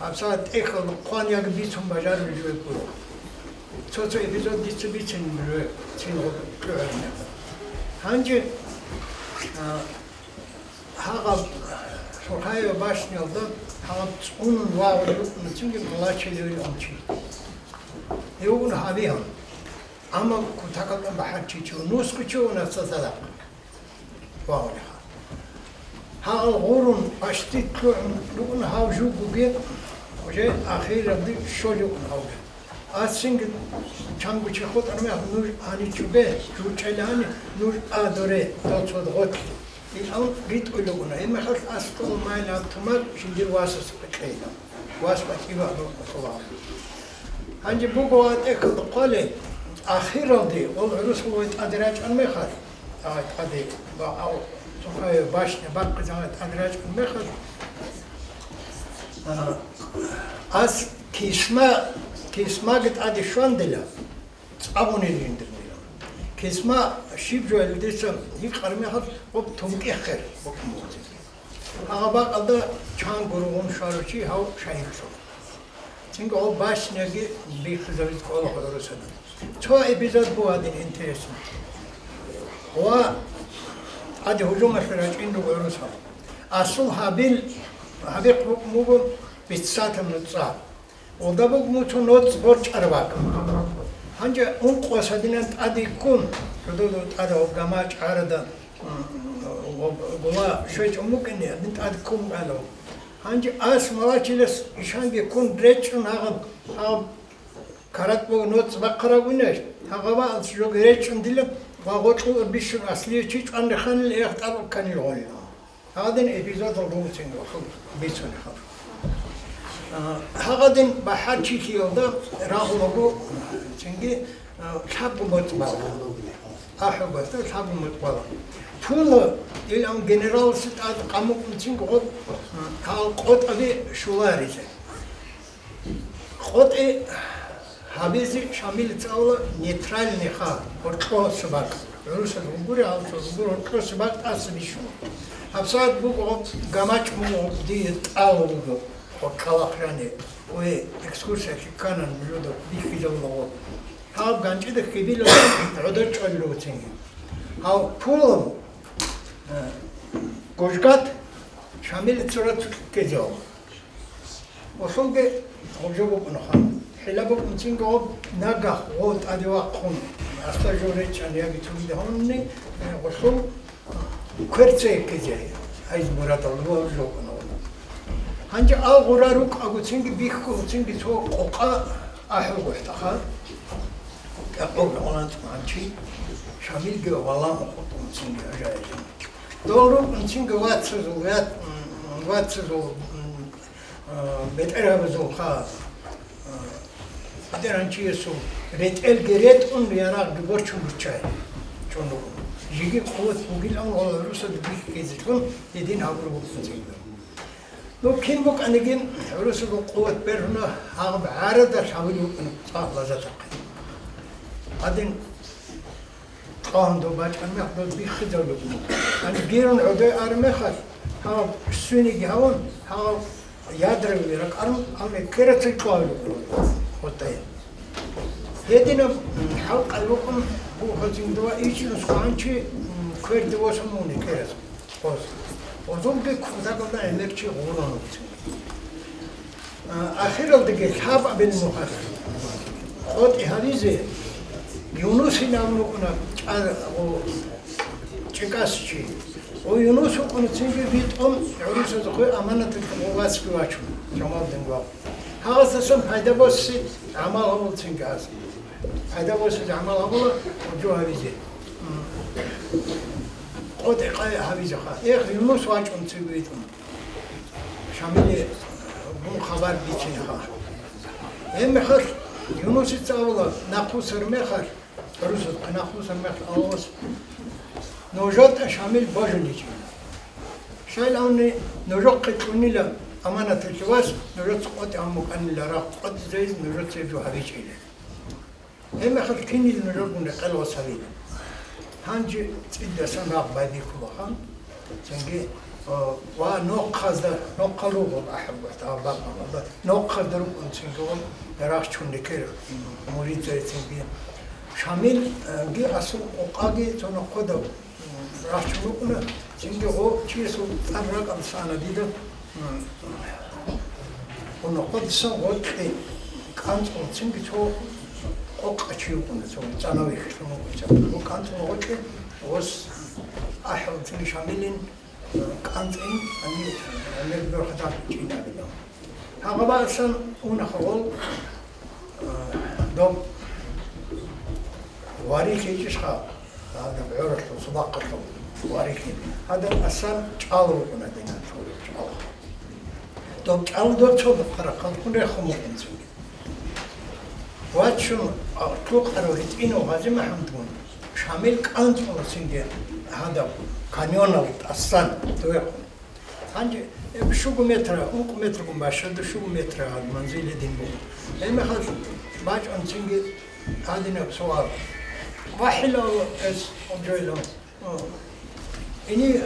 ГьабсагӀат тӀехьалда хъван яги бицун бажарулев гуро. Цо-цо эпизод дица бицин жо цин гъоб кьугӀарина. Гьанже, а, гьагъаб Шурхаева башнялда гьагъаб цӀунун вагъулев вукӀуна цинги малачилеве унчи. Гьев вугун гьабигьан. Амма кутакалда бахӀарчичи нусгучи уна цадахъ вагъулеха. Гьагъал гъурун, пашти кьугӀун рукӀун гьав жугуги, уже ахиралде щолев ун гьавги. Ас цинги чанго чи хутӀар мех нуж гьаниччо бе, жучӀелани нуж а доре, доцод гъотлъи. Ил ан ритӀулев уна. Гьебмехалъ ас тӀул майна тумар жиндир васас кьейна. Вас батӀиба абун кьола. Гьанже буго ва тӀехьалда хъвале, ахиралде, ол гӀурусул вай тӀаде рачӀан мехалъ, а, тӀаде, ва, ав, цохъе башня бахъизан тӀаде рачӀун мехалъ, а, ас кисма, кисмаги тӀаде щвандила, цӀабунел жиндирнила. Кисма щиб жоял дица гьикъар мехалъ, гъоб тункӀехъер букӀун буго. Гьагъа бакӀалда чан гургъун щварав чи гьав шагьидлъун. Цинги гъоб башняги биххизавиз кӀола гӀурусада. Цо эпизод буго гьадин интересный. Ва гьади гьужумалъе рачӀин руго гӀурусал. Асул гьабил, гьабихъ букӀун буго биццатаб нуцӀа. Гъолда букӀун буго цо ноцӀ борчӀараб бакӀ. Гьанже ункъо ва садинан тӀаде ккун, жодор тӀада гъоб гамачӀ гӀарада, м, гъоб гула щвечӀун букӀине, гьадин тӀаде ккун букӀана. Гьанже ас малачилас ишанги ккун речӀчӀун гьагъаб, гьаб карат буго ноцӀ бахъарабунищ, гьагъаб ас жоги речӀчӀун дила ва гъоркьула бищун аслие чи чӀван реханил эх тӀад кканил гъолила. Гьадин эпизодал руго цинги бицунеб. А, гьагъадин бахӀарчилъиялда рагъулаго цинги, а, лъабго моцӀ бала. АхӀулбазда лъабго моцӀ бала. Пула, ил ан генераласе тӀад къамукъун цинги гъоб, а, гьал къотӀаби щуларизе. КъотӀи гьабизе Шамилица абула нейтральный ха, гьоркьоса бакӀ. ГӀурусаз гьугури, гьалцаз гьугури, гьоркьоса бакӀ тӀаса бищун. ГьабсагӀат буго гъоб гамачӀ мун гъоб дие тӀал вуго, гьоркьалахъ рани. Ой, экскурсиялъе ккана нужеда бихьизабула гъоб. Гьаб ганчӀида хьибила гӀодор чӀвалел руго цинги. Гьав пулав, э, Гожгат Шамилица рацулъ ккезева. Гъолъулги гъоб жо букӀунаха. ХӀила букӀун цинги гъоб нагагь гъов тӀаде вахъун, аста жо речӀчӀан яги цогида гьунни, гъолъул кверце ккезе, гьайз мурадал гъов жо букӀунаха. Гьанже ал гъура рукӀаго цинги бихьго цинги цо къокъа ахӀулгохӀтаха. КӀакъур гӀоланцӀ манчи, Шамилги валан хутӀун цинги ажаизун. Дол рукӀун цинги вацазул, вят-, м, вацазул, м, а, бетӀергьабазул ха, а, бетӀергьанчиясул ретӀелги ретӀун, ярагъги борчун руччай чӀун руго. Жеги къуват бугилан ва гӀурусаде бихьизелъун гьедин гьабураб букӀун цинги. Ну, кин букӀаниги, гӀурусаго къуват бергьуна, гьагъаб гӀарадалъ гьавил вукӀун цӀакъ лазатахъе. Гьадин, кьван доб бачӀан мех доб биххизабулеб буго. Гьаниб гирун гӀодой араб мехалъ, гьагъаб свиниги гьавун, гьагъаб ядраги ракӀарун, гьаниб керацин кьван вукӀун гьотай. Гьединаб, м, хӀалкъай рукӀун буго гьазин дова ичӀнус хъанчи, м, кверде восун муни керас. Гъоз. Гъозулги кутакалда гӀемер чи гъурун вуцин. А, ахиралдаги лъабабил мухалъ къотӀи гьавизе Юнусин абун вукӀуна чӀа-, о, чӀикӀас чи. О, Юнус вукӀуна цинги битӀун гӀурусазухъе аманаталъе гъо вацги вачун, жамалдин вав. Гьагъасдасан пайда боси гӀамал гьавулцинги аз. Пайда босизе гӀамал гьабула, гьаб жо гьавизе. М. КъотӀи къай гьавизеха. Эх, Юнус вачӀун цебе витӀун. Шамиле, э, бун хабар бицинеха. Гьебмехалъ Юнусица абула, нахъвуссар мехалъ, русаз нахъвуссар мехалъ авас, нужеда Шамил божуличӀила. Шайилавни нужехъе кьунила аманаталъе вас, нужеца къотӀи гьамукӀанила рагъ къотӀизайиз нужеца гьеб жо гьабичӀила. Гьебмехалъ кинил нужергун рекъел васавила. Гьанже цӀидасан рагъ байбихьулаха, цинги Ва нохъазда, нохъал руго ахӀаргохӀ, гьаб бакӀалда, нохъазда рукӀунцинги рахчун рекер муридзайцинги. Шамилги асул къокъаги цо нохъода рахчун рукӀуна, цинги гъо чиясул цӀар ракӀалдаса ана дида, гъо нохъодасан гъоркье кӀанцӀун, цинги цо къокъа чи вукӀуна, цо цӀанавихьлъун вукӀунца. Гъо кӀанцӀун гъоркье, гъос ахӀун цинги Шамилин кӀанцӀин, ани, гӀемер борхатаб чӀинабила. Гьагъабаасан уна хавал, а, доб варилъи ичӀищха, гьадаб гӀоралъул, субахъалъул варилъи. Гьадаб асан чӀал рукӀуна динан чӀал. Доб чӀал доб цо хъарахъалхун рехун букӀунцинги. Вачун, а, лъукъарав гьитӀинав ГъазимахӀмудгун, Шамил кӀанцӀула цинги гьадаб каньонал тӀасан дугьехъун. Гьанже, э, щуго метра, ункъо метргун бащада, щуго метра гьаб манзил гьедин буго. Гьебмехалъ бачӀун цинги гьадинаб суал. ВахӀилав эс обжойлав. О. Ини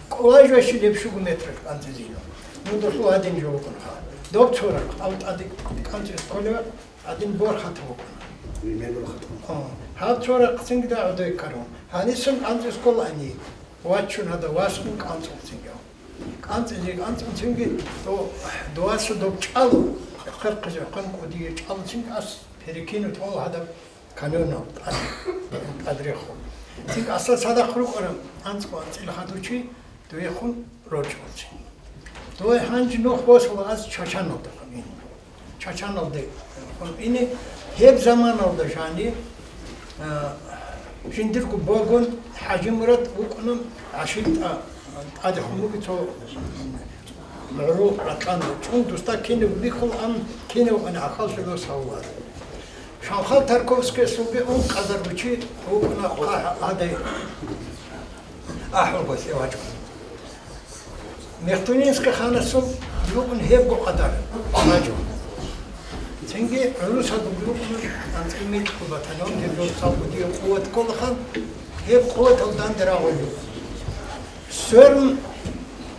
кӀолай жващил гьеб щуго метр кӀанцӀизилан. Ну, долъул гьадин жо вукӀунха. Доб цо рахъ, ав тӀаде кӀанцӀиз кколев гьадин борхатав вукӀуна. Риме борхатав. О. Гьаб цо рахъ цинги да гӀодой ккарун. Гьанисун кӀанцӀиз кколани. Вачун гьада васгун кӀанцӀун цинги. КӀанцӀизе кӀанцӀун цинги, то дуаса доб чӀалу, хъархъизе хъан кӀудиге чӀалу цинги ас перекинут гьол гьадаб каньонал тӀад, тӀад рехун. Цинги асда цадахъ рукӀараб анцӀго анцӀила хадучи дуехун рорчӀунцин. Дуе гьанже нух босула аз Чачаналда къамин. Чачаналде къамине гьеб заманалда жани, а, жиндирго богун ХӀажимурад вукӀуна гӀашилтӀа тӀаде хъумуги цо МугӀру ракьан чӀун дусда кинев бихьул ан кинев ан гӀахьал лъугьа савлар. Шамхал Тарковскиясулги ун къадаргучи вукӀуна хъа-, гьадай ахӀулго лъе вачӀун. Мехтунинский ханасул юкъун гьебго къадар вачӀун. Цинги гӀурусазул юкъун анцӀил микьго батальон гьеб жо цалгу дие къуват кколаха, гьеб къуватал данде рагъул юкъун. Сверун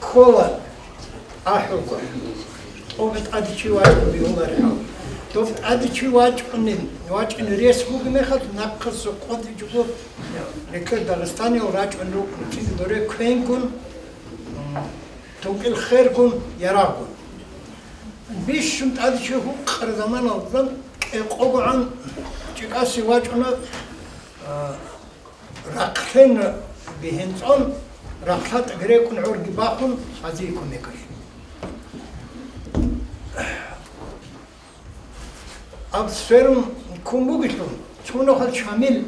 ккола ахӀулго. ТӀубе тӀаде чи вачӀун бигьулареб гьав. Доб тӀаде чи вачӀунин, вачӀин рес бугеб мехалъ, нахъаса къотӀичӀого, рекер Дагъистаниял рачӀун рукӀун, цинги доре квенгун, м, тункӀил хергун, ярагъгун. Бищун тӀаде чи гьукъараб заманалда кӀикъогогӀан ЧӀикӀасе вачӀуна, а, Рахълъен бихьинцӀун, рахълъа тӀагрекӀун гӀурги бахун, гьазие кумекалъе. Аб сверун ккун бугелъул, цунахъал Шамил, э,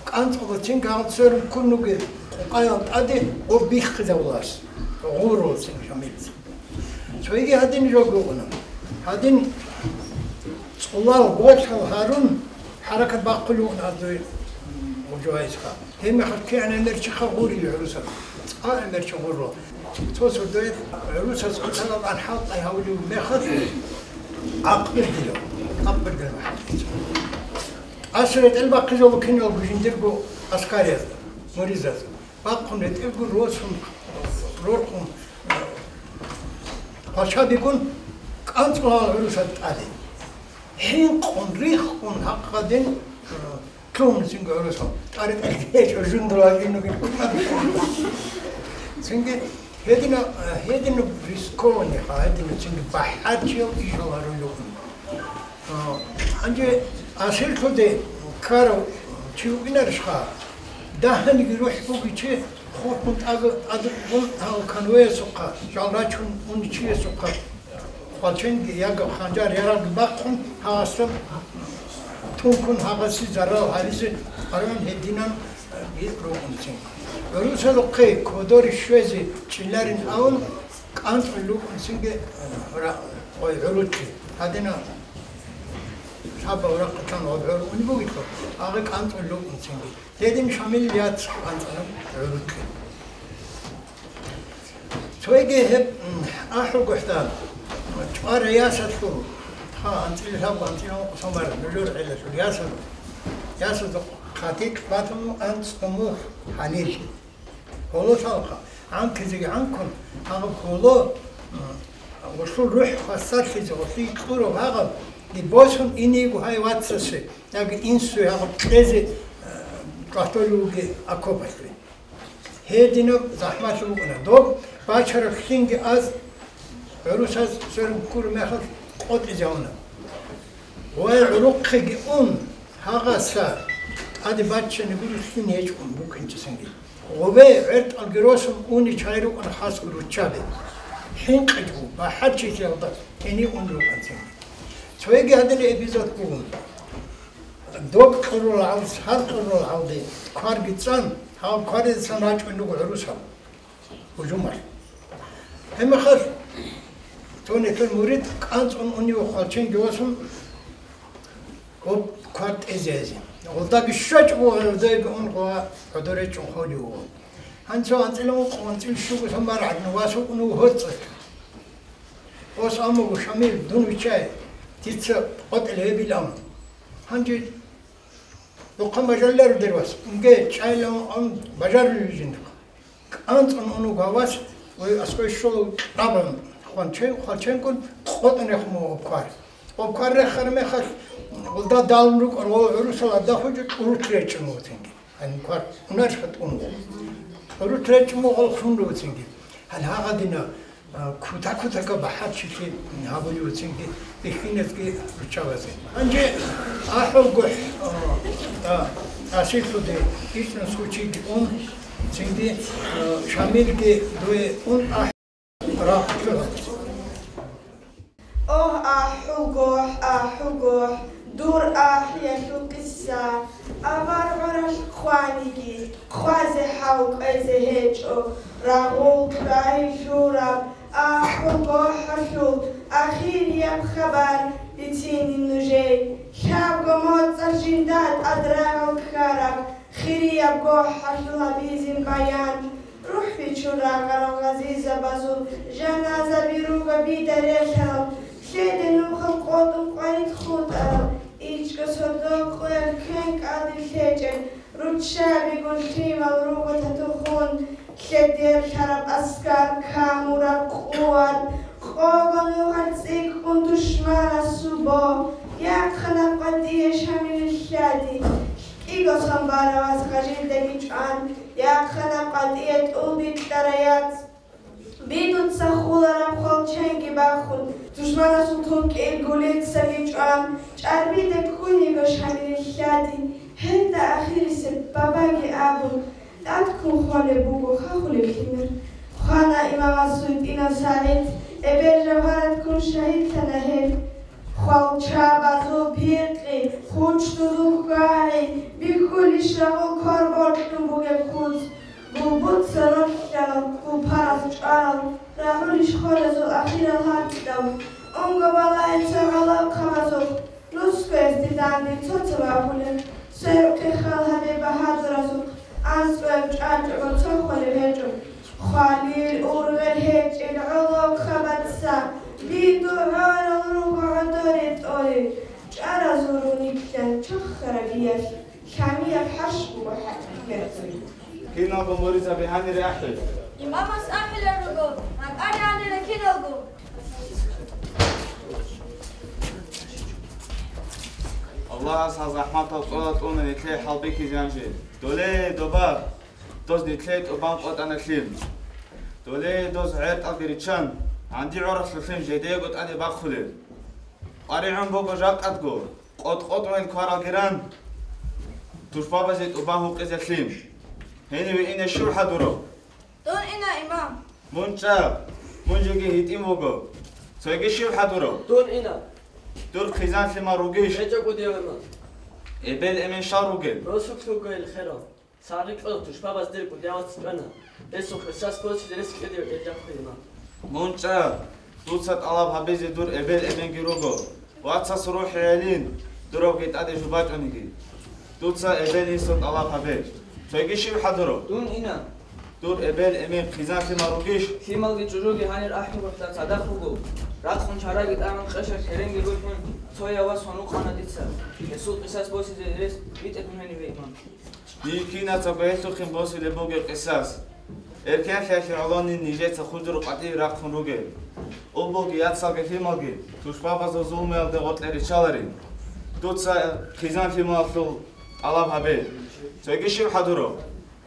кӀанцӀулацин гагъал сверун ккун вугел къукъаял тӀаде гъоб биххизавулас, гъурулцин Шамилца. Цоги гьадин жо гугъуна. Гьадин цӀулал гъолъал гьарун, хӀаракат бахъулев вугӀун гьазуй гъужуайсха. Гьебмехалъ кигӀан гӀемерчиха гъурив гӀурусаз. ЦӀа гӀемерчи гъурро. Цо сордоялъ гӀурусаз цӀалал анхӀалтӀай гьавулев мехалъ, ахъбирдилев, ахъбирдилев хӀалтӀица. Асуре тӀел бахъизаву киналго жиндирго аскариязда, муризазда. Бахъун ретӀелгун росун, рорхун, хъвалчабигун, кӀанцӀула гӀурусад тӀаде. ХӀинкъун, риххун, гьахъадин, лъугьун цинги гӀурусал. ТӀаде тӀаде гьечӀо жундула гьагивнугин куман. Цинги гьедина, гьедина рискованиха, гьедина цинги бахӀарчиял ишал гьарулев. А, гьанже асирлъуде ккарав чи вукӀинарищха? Дагьаниги рухӀ бугичи, хурхун тӀад-, тӀадгъун гьав конвоясухъа, жал рачун унчиясухъа, хъвалченги ягаб ханжар яралги бахъун, гьагъасда тункун гьагъасе зарал гьаризе къаран гьединан, э, ругъунцин. ГӀурусазухъе кодоре щвезе чӀиларин авун, кӀанцӀун рукӀунцинги, э, ра-, ой, гӀурутлъи. Гьадина Лъабал рахъалъан гъоб гӀур унеб бугелъул, агъи кӀанцӀун рукӀунцинги. Гьедин Шамил яц кӀанцӀана гӀурутлъи. Цоги гьеб, м, ахӀулгохӀда, чӀвара ясалъул, ха, анцӀила лъабго, анцӀила ункъо сомар, нужер гӀелалъул ясал, ясазда хъатикь батун анцӀго мухь гьанилъи. Гьололъалха, гӀанкизеги гӀанкун, гьаб гьоло, а, гъолъул рухӀ хвасарлъизе, гъолъие кьураб гьагъаб, и босун инейго гьай вацасе, яги инсуе гьагъаб кьезе, а, тӀватӀолев вугев окопалъе. Гьединаб захӀмалъун букӀана. Доб бачараб лъимги аз гӀурусаз сверун ккураб мехалъ къотӀизе гьавуна. Ва гӀурухъеги ун, гьагъаса тӀаде баччани гури лъим гьечӀун букӀинчӀесанги. Гъубе гӀертӀалги росун уни чай рукӀана хасго руччаби. ХӀинкъичӀо, бахӀарчилъиялда гьенив ун рукӀанцинги. Цояги гьадинаб эпизод бугун. Доб кьурул гьалс, гьар кьурул гьалде кварги цӀан, гьав кваридасан рачӀун руго гӀурусал гьужумалъ. Гьеб мехалъ цо нилъер мурид кӀанцӀун унев хвалченги васун, гъоб квар тӀезе гьезе. Гъолдаги щвечӀого гьавдаги ун гъва гӀодор речӀчӀун холев вуго. Гьанже анцӀила ункъо, анцӀил щуго сон баргӀадна вас вукӀун вуго гьорцӀалъ. Ос амуго, Шамил, дун виччай, дица къотӀил гьебилан. Гьанже духъа бажаруларо дир вас, унге чӀайилан ун бажарулев жинда. КӀанцӀун унуго гьав вас, ва аскӀой щола кьабан хванчен, хвалченкӀун къотӀун рехун вуго гъоб квар. Гъоб квар рехараб мехалъ, гъолда далун рукӀарал гӀурусал гьадахъунчӀо кьурут речӀчӀун вуго цинги. Гьаниб квар унарха тӀун. Кьурут речӀчӀун вуго гъол хун руго цинги. Гьал гьагъадина, а, кута-кутака бахӀарчилъи гьабулев вуцинги, бихьиназги руччабазе. Гьанже ахӀулгохӀ, а, а, асирлъуде ичӀнус гьучиги ун, цинги, а, Шамилги дуе ун ахӀ рахъулъула. Огь, ахӀулгохӀ, ахӀулгохӀ, дур ахӀиялъул къиса, авар гӀуралъ хъваниги, хъвазе гьав кӀвезе гьечӀо, рагъул кьвагьи лъураб, ахӀулгохӀалъул ахирияб хабар бицинин нужей, лъабго моцӀалъ жинда тӀад рагъал ккараб, хирияб гохӀалъул гьабизин баян. РухӀ бичун рагъарал гъазизабазул жаназаби руго бида релълъарал, лъеде нухал къотӀун къварид хутӀарал, ичӀго сордо къоял квен кӀалдиб лъечӀел, руччабигун лъимал руго татухун, лъедерлъараб аскар камураб къуват, къого нухал цӀикӀкӀун душманасул бо, яхъана къватӀие Шамилил лъади, кӀиго сон барав вас гъажилдаги чӀван, яхъана къватӀие тӀул бикьарай яц. Бидуца хулараб хвалченги бахун, душманасул тункӀил гулецаги чӀван, чӀарбида ккун йиго Шамилил лъади, гьелда ахирисеб бабаги абун, тӀад ккун хвалеб буго хахулеб лъимер. Хвана имамасул тӀинав сагӀид, эбел жавгьарат ккун шагьидлъана гьел. Хвалчабазул пихъи, хучдузул хьвагӀи, бихьулищ рагъул квар бокьун бугеб куц? Гулбуца ролъарал, гулпараз чӀварал, рагӀулищ хвалазул ахирал гьарцӀдал? Унго балагье цо гӀолохъабазухъ, русскоясде данде цо-цо вагьулеб, сверухъе хал гьабе багьадуразухъ, анцӀгояб чӀачӀого цо хвалеб гьечӀо. Хвалил ургъел гьечӀел гӀолохъабаца, бидугӀарал руго гӀодоре тӀолел, чӀаразул руниклъан чохараб иялъ. Лъамияб хӀарщ буго хӀакъикъат. Киналго муридзаби гьанире ахӀе. Имамас ахӀулел руго, макьари гьанила киналго. Аллагьас гьал захӀматал цӀола тӀуна нилъее хӀалбихьизе гьанже. Доле, доба, доз нилъее тӀубан къотӀана лъим. Доле, доз гӀертӀалги риччан, гӀанди гӀоралъулъин жидеего тӀаде бахъулел. КъваригӀун буго жакъадго. КъотӀ-къотӀун кваралги ран, тушбабазе тӀубан гьукъизе лъим. Гьениве ине щив хӀадурав? Дун ина, имам. Мун чӀа, мун жеги гьитӀин вуго. Цойги щив хӀадурав? Дун ина. Дур хъизан-лъимал ругищ? ГьечӀо, кӀудияв имам. Эбел-эмен щал ругел? Росулъ руго ил херал. Сагъикъо, тушбабаз дир кӀудияв вац чӀвана. Гьесул къисас босизе рес кьеде гьечӀо, имам. Мун чӀа, дуца тӀалаб гьабизе дур эбел-эменги руго, вацас рухӀ гӀелин, дуравги тӀаде жубачӀониги. Дуца эбел-инсул тӀалаб гьабе. Цойги щив хӀадурав? Дун ина. Дур эбел-эмен хъизан-лъимал ругищ? Лъималги чӀужуги гьанир ахӀулгохӀ цадахъ руго. Ракъун чараги тӀамун къеша керенги рухӀун, цояв вас гьанукъана дица. Гьесул къисас босизе рес битӀе дун гьениве, имам. Дие кинацаго гьелъухъин босулеб бугеб къисас. Эркенлъиялъе гӀолони нижеца хужру къватӀибе рахъун ругел. Убулги яцалги лъималги тушбабазул зулмуялде гъоркье риччаларин. Дуца хъизан лъималалъул тӀалаб гьабе. Цоги щиб хӀадуро?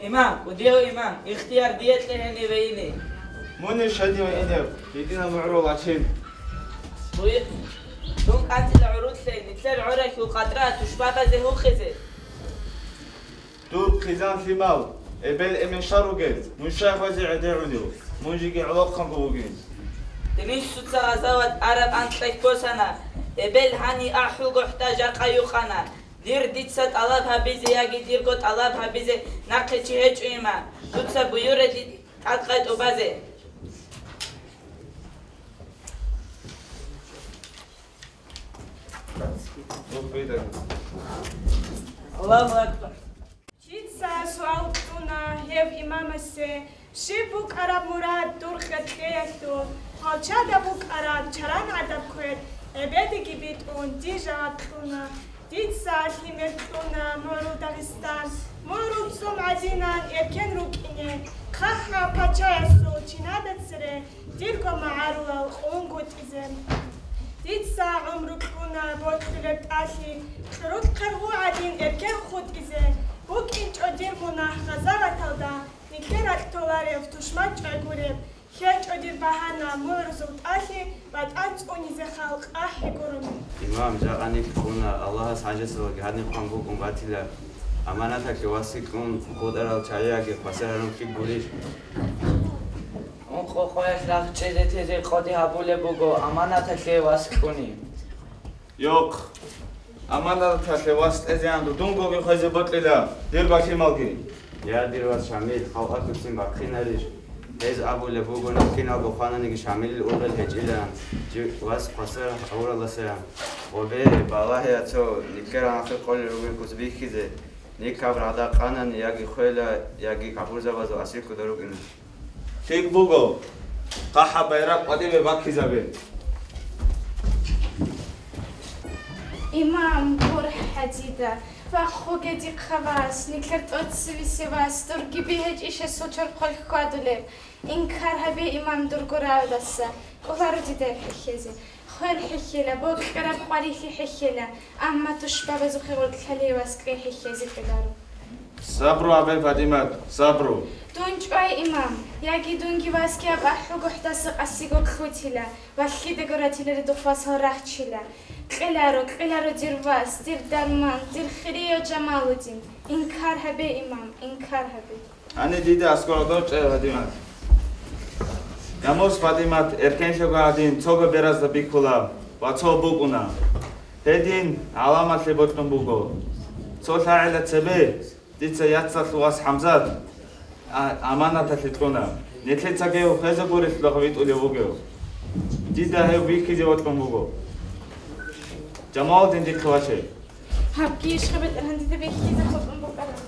Имам, кӀудияв имам, ихтияр дие кье гьениве ине. Мунищ гьедиве инев, гьединав мугӀрул ачин? Буй-, дун кӀанцӀила гӀурулъе, нилъер гӀорахьул къатӀра тушбабазе гьукъизе. Дур хъизан лъимал, эбел-эмен щай ругел, мун щай хвезе гӀедегӀулев, мун жеги гӀолохъанго вугин. Динисуца гъазават араб анкьай ккосана, эбел гьани ахӀулгохӀда жакъа юкъана. Дир дица тӀалаб гьабизе яги дирго тӀалаб гьабизе нахъе чи гьечӀо, имам. Дуца буюрали тӀадкъай тӀубазе. Аллагьу акбар. Жинца суал кьуна гьев имамасе, щиб букӀараб мурад дур хиркьеялъул, хвалчада букӀараб чаран гӀадаб квер, эбедиги битӀун, дир жаваб кьуна. Дица лъимер кьуна мугӀрул Дагъистан, мугӀрул цӀум гӀадинан эркен рукӀине, хъахӀаб пачаясул чинада цере дирго магӀарулал къунгутӀизе. Дица гӀумру кьуна бокьулеб тӀалъи, кьурулъ хъаргъу гӀадин эркен хутӀизе, букӀинчӀо дир мунагь гъазаваталда, нилъер ракь толарев тушман чӀвай гуреб, хьечӀо дир багьана мугӀрузул тӀалъи батӀан цӀунизе халкъ ахӀи гурони. Имам, жакъа нилъ ккуна, Аллагьас хӀажасалаги гьадин хъван букӀун батила. Аманаталъе васикьун хутӀарал чагӀияги хвасар гьарун хъи гурищ? Ункъо къоялъ рагъчӀезе тезе къоди гьабулеб буго, аманаталъе вас кьуни. Йохъ, аманаталъе вас кьезегӀан дунгоги хвезе бокьила, дир балъималги. Я, дир вас Шамил, халкъалъуцин бахъинарищ? Гьез абулеб буго, нахъиналго хвананиги Шамилил ургъел гьечӀилан, чи вас хвасар гьавуралдаса. Гъобе, балагье, ацо, нилъер гьанхъе къолел ругел куц бихьизе, нилъ гьаб рагъда къанани, яги хвела, яги капурзабазул асиркуда рукӀина. ЛъикӀ буго, хъахӀаб байракъ къватӀибе баккизабе. Имам, гурхӀа дида, вахъуге дихъа вас, нилъер тӀоцевисе вас, дурги бигьечӀищ гьесул чорхолъ хьвадулеб. Инкар гьабе, имам, дурго рагӀудаса, кӀоларо дида хӀехьезе. Хвел хӀехьела, бокьараб къварилъи хӀехьела, амма тушбабазухъе гъоркьалъе вас кье хӀехьезе кӀоларо. Сабру гьабе, ПатӀимат, сабру. Дун чӀвай, имам, яги дунги васги гьаб ахӀулгохӀдаса къасиго ккутила, валъидаго ратилари духъ васал рахчила. Кьеларо, кьеларо дир вас, дир дарман, дир хирияв Жамалудин. Инкар гьабе, имам, инкар гьабе. Гьаниб дида аскӀор гьадав чӀай, ПатӀимат. Намус, ПатӀимат, эркенлъиго гьадин цого беразда бихьула ва цо букӀуна. Гьедин гӀаламалъе бокьун буго. Цо лъагӀела цебе дица яцалъул вас ХӀамзат а-, аманаталъе кьуна. Нилъецаги гьев хвезе гурелъул витӀулев вугев. Дида гьев бихьизе бокьун буго. Жамалудин дихъе ваче. Гьабги ишха бетӀергьан дида бихьизе бокьун букӀараб.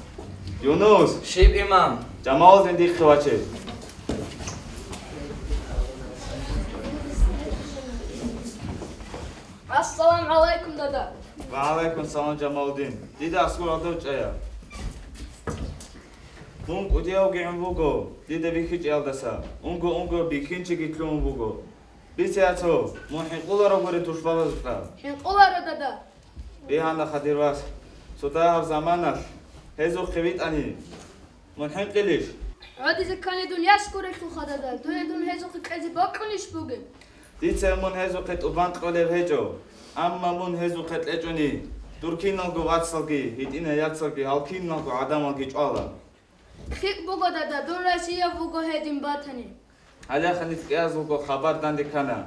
Юнус! Щиб, имам? Жамалудин дихъе ваче. Ассаламу гӀалайкум, дада. Ва гӀалайкум салам, Жамалудин. Дида аскӀор гьадав чӀая. Мун кӀудиявгигӀун вуго, дида бихьичӀиялдаса. Унго-унго бихьинчиги лъугьун вуго. Бице, ацо, мун хӀинкъуларогури тушбабазухъа? ХӀинкъуларо, дада. Бигьана, хадир вас, цо дагьаб заманалъ гьезухъе витӀани, мун хӀинкъилищ? ГӀодизе ккани дун яс гурелъулха, дада, дуе дун гьезухъе кьезе бокьунищ бугеб? Дица мун гьезухъе тӀубан кьолеб гьечӀо, амма мун гьезухъе кьечӀони, дур киналго вацалги, гьитӀинай яцалги, гьал киналго гӀадамалги чӀвала. ЛъикӀ буго, дада, дун разияб вуго гьедин батани. Гьале ханилъ кӀиязулго хабар данде ккана.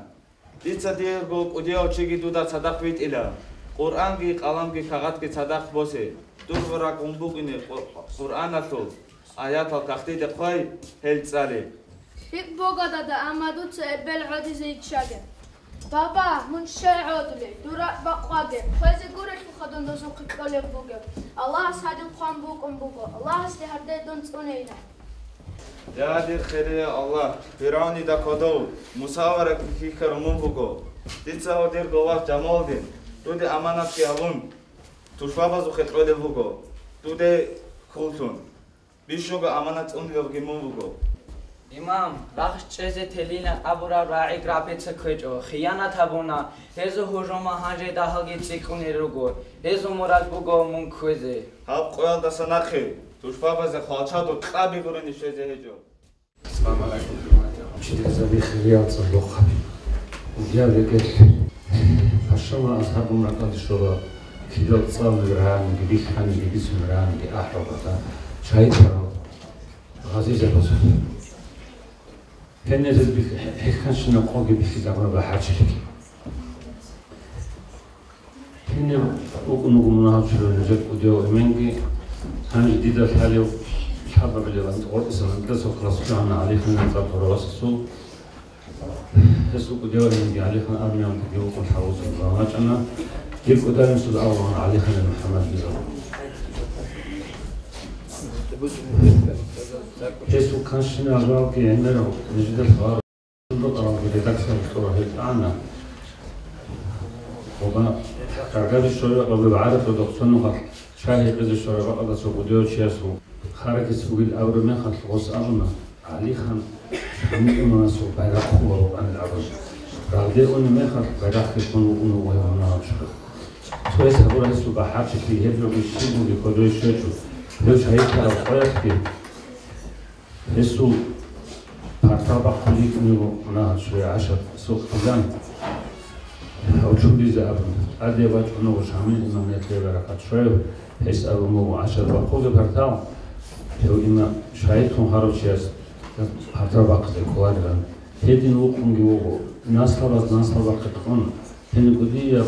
Дица дирго кӀудияв чиги дуда цадахъ витӀила. Къуръанги, къаламги, кагъатги цадахъ босе. Дур ракӀ гьун букӀине Къу-, Къуръаналъул аятал кагътиде хъвай, гьел цӀале. ЛъикӀ буго, дада, амма дуца эбел гӀодизе йиччаге. Баба, мун щай гӀодулей? Дур ракӀ бакъваге. Хвезе гурелъулха дун дозухъе кьолеб бугеб. Аллагьас гьадин хъван букӀун буго. Аллагьасде гьарде дун цӀунейилан. Я дир хирияв Аллагь, ФиргӀавнида кодов Муса аварагги хьихьарун мун вуго. Дица гьав дирго вас Жамалудин, дуде аманатги гьабун, тушбабазухъе кьолеб буго, дуде хьуллъун. Бищунго аманат цӀунулевги мун вуго. Имам, рахщ чӀезе телилан абураб рагӀи грабица кквечӀо, хиянат гьабуна, гьезул гьужума гьанже дагьалги цӀикӀкӀунел руго, гьезул мурад буго мун кквезе. Гьаб къоялдаса нахъе, тушбабазе хвалчадул кьаби гурони щвезе гьечӀо. Чи дезаби хириял цӀадухъаби. Угьаб рекӀелъ пашала азгьабун ракӀалде щола, кидал цӀалулел рагӀаниги, бихьаниги, бицунел рагӀаниги ахӀрабада, шагьидлъарал гъазизабазул. Гьенир бих-, гьехъанщинаб къоги бихьизабуна бахӀарчилъги. Гьениб вукӀун вуго мунагьал чурай нужер кӀудияв эменги, гьанже дида лъалев лъабабилеб гъоркьиса гьандаса класс чӀвана ГӀалиханил цӀар хъуравасасул. Гьесул кӀудияв эменги ГӀалихан армиялдаги вукӀун хӀавузаб вачӀана. Дир кӀудияв инсул авлан ГӀалиханил МухӀаммад биза. Гьесул канщинал жалги гӀемерал нижеда лъала. Редакциялъ кьура гьел тӀана. Хъуба, Каргари шоял гъабил гӀараб дохцо нухалъ чагьи гьекъезе щвараб бакӀалда цо кӀудияв чиясул харакиц бугил абураб мехалъ гъос абуна, ГӀалихан Шамил имамасул байрахъ хъула вукӀанил абун. Рагъде унеб мехалъ байрахъги хъун вукӀун вуго гьев мунагьал чурай. Цояс гьабура гьесул бахӀарчилъи гьеб жоги щиб бугеб кодове щвечӀо. Гьев шагьидлъараб къоялъги Гьесул партал бахъун йикӀун йиго мунагьал чурай ГӀашат сухъ хъизан. Гьав чуризе абун, тӀаде вачӀун вуго Шамил имам, нилъее баракат щвай, гьес абун буго ГӀашат бахъуге партал, гьев имам шагьидлъун гьарав чияс партал бахъизе кколарилан. Гьедин вукъунги вуго, наслабаз наслабахъе кьун, гьенибго дие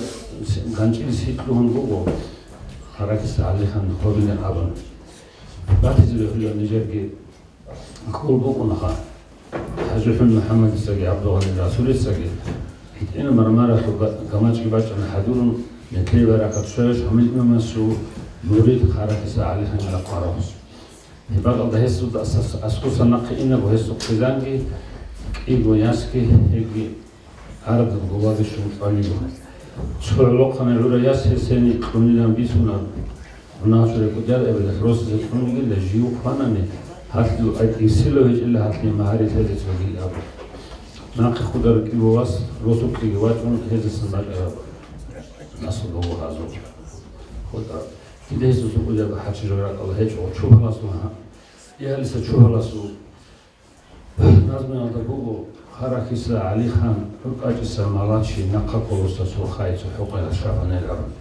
ганчӀил сикьлъун буго, Харакиса ГӀалихан гьорилан абун. Батизе бегьулеб нижерги. Ккол букӀунаха. ХӀажихӀун МухӀаммадицаги ГӀабдулгъани Расулицаги гьитӀина мармаралъул га-, гамачӀги бачӀана хӀадурун, нилъее баракат щвай Шамил имамасул мурид Харакиса ГӀалиханила хъварав. Гьеб бакӀалда гьесулда ас-, ас-, аскусан нахъе инаго гьесул хъизанги, кӀиго ясги, гьебги Гьараб гулаги щун кьван йиго. Цо гӀолохъанай гӀурай яс гьесени кьунилан бицуна. Мунагьал чурай кӀудиял эбелалъ росизе кьун йигила, жив хванани, гьалъул ирсилав гьечӀила гьалъие магьари лъезе цогил абу. Нахъе худа рукӀиго вас росулъги вачӀун гьезасан бачӀараб. Насул буго гьазул. Худа. Кида гьесул сукъулеб хӀачи жо ракӀалда гьечӀо, чугьаласул гьа-, я гьалиса чугьаласул Назмуялда буго, Харахиса ГӀалихан, ГӀуркӀачӀиса Малачи, Нахъа Колоса Сурхайица хӀукъуял шабанел абун.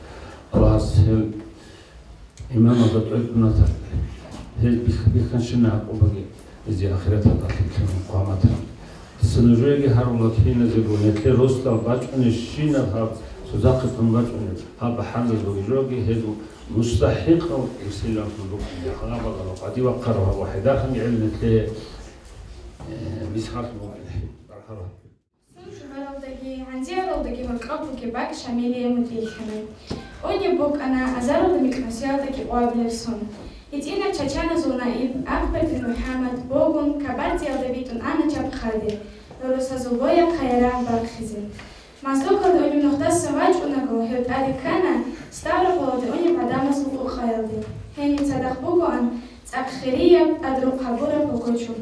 Аллагьас гьел имамазда тӀокӀунатан, гьез бих-, бихьанщина гӀакъубаги гьезие ахираталда лъикӀлъун къваматан. Дица нужееги гьарула киназего, нилъер росдал бачӀунебщинаб гьаб, цо захъи тун бачӀунеб гьаб бахӀарзабиги жоги, гьезул мустахӀикъав инсилаллъун букӀине, гьаб багала къади вахъарав гьаб ва хӀедахъанги гӀел нилъее Э, мисхал бугелъи, мархӀала. Сул шугьаралдаги, гӀанзиялдаги гьоркьоб бугеб бакӀ Шамилие мутӀигӀлъана. Унеб букӀана азарулда микьнусиялдаги къвабилеб сон. ГьитӀинаб чачаназул наиб Ахбердин МухӀаммад богун, Кабардиялда битӀун ана Чапхъаде, росазул бояхъ гьайран бахъизе. Моздокалда унеб нухдасан вачӀунаго, гьев тӀаде ккана Ставрополалде унеб гӀадамазул къукъаялде. Гьениб цадахъ бугоан цӀакъ хирияб, тӀадрухъ гьабураб бугочӀо.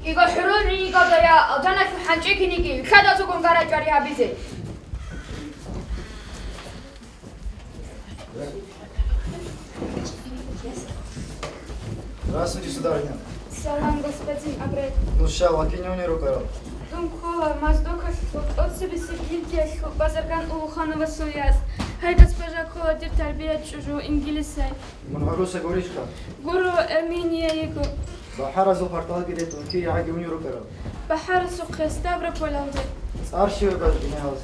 Киго хӀурул ригьикӀалда я, алтаналъул хӀанчӀи киниги, лъадазулгун гарачӀвари гьабизе. Здравствуйте, сударыня. Салам, господин Абрек. Ну ща, вакине уни рукӀарал? Дун ккола, Моздокалъул тӀоцебесеб гильдиялъул Базарган Улухановасул яс. Гьай, госпожа, ккола дир тарбият чӀужу, Ингилисай. Мун гӀуруса гурищха? Гуро, Эрмения йиго. БахӀаразул парталги ретӀун, кири гӀаги уни рукӀарал? БахӀарасухъе Ставрополалде. ЦӀар щиве баз генералас?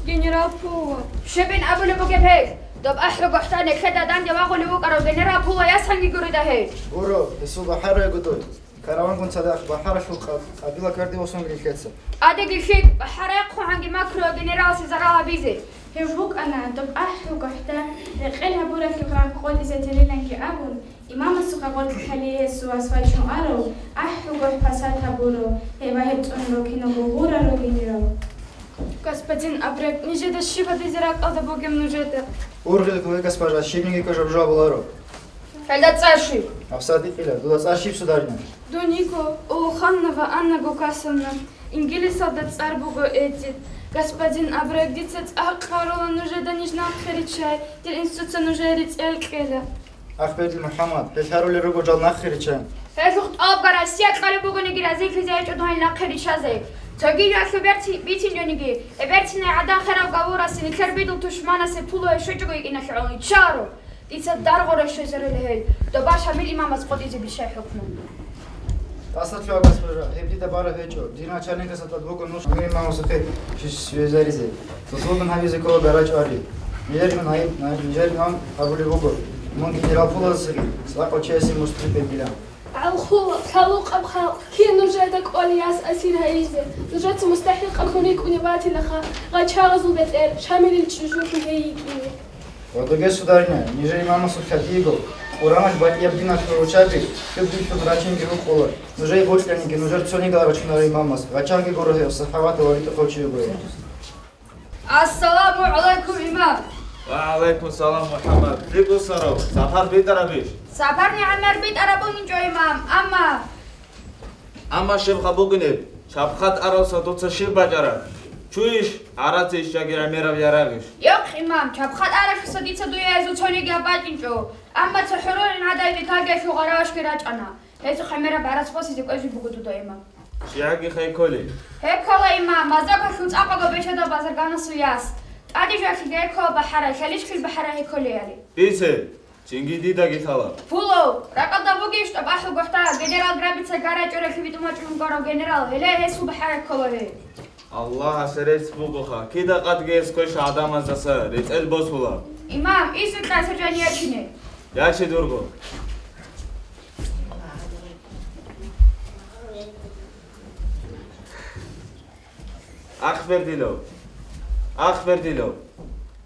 Генерал Пуло. Щибин абулеб бугеб гьел? Доб ахӀи гохӀда нилъеда данде вагъулев вукӀарав генерал Пуло ясанги гурида гьей? Гуро, гьесул бахӀарайгу дой. Каравангун цадахъ бахӀаралъул къа-, къабила карде восун нилъеца. ТӀадеги лъикӀ, бахӀарайхъухӀанги макруя генераласе зарал гьабизе. Гьев вукӀана доб ахӀи гохӀда рекъел гьабуралъухъ рагъ къотӀизе телиланги абун, имамасухъа гъоркь хӀалие гьесул вас вачун арав ахӀи гохӀ пасат гьабурав, гьев ва гьеб цӀунурав киналго гъурарав генерал. Господин абрек, нижеда щиб гьабизе ракӀалда бугеб нужеда? Ургъел кколе, госпожа, щибниги ккола жо абуларо. Гьелда цӀар щиб? ГьабсагӀат гьикъила, дуда цӀар щиб, сударыня? Дун йиго Улуханова Анна Гукасовна, Ингилисалда цӀар буго Эдит. Господин абрек, дица цӀакъ гьарула нужеда ниж нахъе риччай, дир институтца нужее рецӀел кьела. Ахбердил МухӀаммад, гьел гьарулел руго жал нахъе риччай. Гьелъухъ тӀалаб гьаб, Россия кьолеб бугониги разилъизе гьечӀо дун гьел нахъе риччазе. Цоги жоялъул берци-, бицинчӀониги, гьеб берцинай гӀадан херав Гавурасе, нилъер бидул тушманасе пулу гьей щвечӀого йикӀиналъе гӀоло иччаро. Дица даргъора щвезарила гьел, доба Шамил имамас къотӀизе бищай хӀукму. Тасалъугьа, госпожа, гьеб дида бараб гьечӀо. Дир начальникасда тӀад буго нуж Шамил имамасухъе щвезаризе. Заслугун гьабизе ккола гара чӀвари. Нижер имам гьай-, нижер имам абулеб буго, мун генерал пулазасаги, цӀакъав чиясе мустри бегила. ГӀалхула, лъалукъаб халкъ, кин нужеда кӀолеб яс асир гьайизе? Нужеца мустахӀикъаблъун рикӀкӀунеб батилаха, гъачагъазул бетӀер Шамилил чӀужуги гьей йикӀине. Ва дуге, сударыня, нижер имамасухъа диего, Къураналъ батӀияб диналъул руччаби хӀуббилъун рачинги рукъула. Нужее бокьаниги, нужер цонигал рачунарев имамас, гъачагъги гуро гьев, сахаватал ва ритӀухъав чи вуго гьев. Ассаламу гӀалайкум, имам! Ва гӀалайкум салам, МухӀаммад. РикӀкӀусаро, сапар битӀарабищ? Сапар нигӀмер битӀараб бугинчӀо, имам, амма... Амма щибха бугинеб? Чабха тӀаралса дуца щиб бачӀараб? Чуйищ, гӀарацайищ яги гӀемераб ярагъищ? Йохъ, имам, чабха тӀаралъуса дица дуе гьезул цониги гьаб бачӀинчӀо, амма цо хӀурулин гӀадай бетаги гьелъул гъаравашги рачӀана. Гьезухъ гӀемераб гӀарац босизе кӀвезе буго дуда, имам. ЩигӀаги хай кколей? Гьеккола, имам, мазагалъул цӀакъго бечедав базарганасул яс. ТӀаде жоялъе гьеккола бахӀарай, лъалищ хил бахӀарай гьекколей гьале. Бице, цинги дидаги лъала. Пулов, ракӀалда бугищ тӀаб ахӀул гохӀда, генерал Грабица гарай чӀоралъи битӀун вачӀун вугорав генерал, гьеле гьесул бахӀарай ккола гьей. Аллагьасе рецц бугоха, кида къадги гьес квеша гӀадамаздаса рецӀел босула. Имам, изу кьасар жани ячине. Яче дурго. Ахбердило. Ахбердило.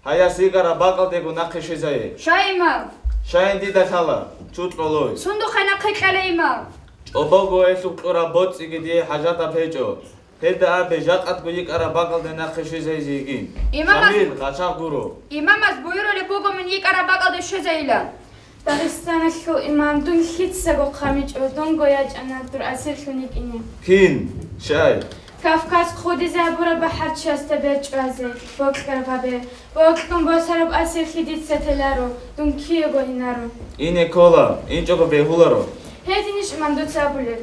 Гьаяс йикӀараб бакӀалдего нахъе щвезайе. Щай, имам? Щайин дида лъала, чукьолой. Сундухъе нахъе кьела, имам? ЧӀобого гьелъул кьураб боцӀиги дие хӀажатаб гьечӀо. Гьелда абе, жакъатго йикӀараб бакӀалде нахъе щвезайзе йигин. Имамас... Шамил, гъачагъ гуро. Имамас буюрулеб буго мун йикӀараб бакӀалде щвезайилан. Дагъистаналъул имам, дун лъицаго хъамичӀо, дунго ячӀана дур асирлъун йикӀине. Кин? Щай? Кавказ хъудизе гьабураб бахӀарчиясда бер чӀвазе, бокьараб гьабе. Бокьун босараб асирлъи дица теларо, дун киего инаро. Ине ккола, инчӀого бегьуларо. Гьединищ, имам, дуца абулеб?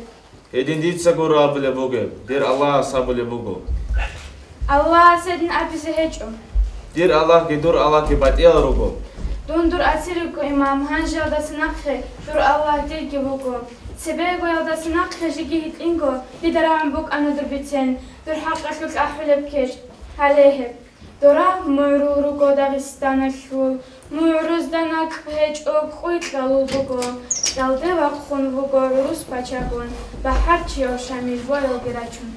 Гьедин дица гуро абулеб бугеб, дир Аллагьас абулеб буго. Аллагьас гьедин абизе гьечӀо. Дир Аллагьги дур Аллагьги батӀиял руго. Дун дур асир йиго, имам, гьанжеялдаса нахъе дур Аллагь дирги вуго. Цебегоялдаса нахъе жеги гьитӀинго дида рагӀун букӀана дур бицен, дур хӀакъалъулъ ахӀулеб кечӀ. Гьале гьеб. Дора мугӀрул руго Дагъистаналъул, мугӀрузда накӀкӀ гьечӀо, кӀуй кьалул буго, кьалде вахъун вуго гӀурус пачагун, бахӀарчияв Шамил боялги рачун.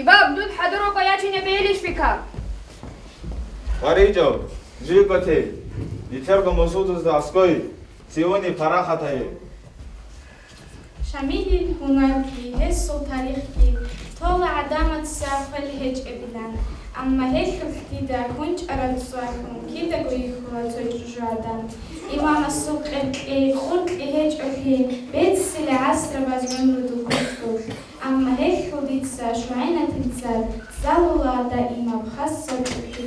Имам, дун хӀадур руго ячине бегьилищ бикан? ГъваригӀчӀо, жив гъоте, нилъерго мусудузда аскӀой, цевуни парахатайе. Шамилил гьунарги, гьесул тарихги тола гӀадамаца хвел гьечӀебилан, амма гьелъулъ дида гьунчӀараб цӀвахун кидаго йихьула цо чӀужугӀадан. Имамасул къеркьей, къуркьи гьечӀолъи, берцинал гӀасрабаз гӀумру духъулъ, амма гьелъул дица щвагӀинатилцад цӀалула даимаб хасаб цӀухӀи.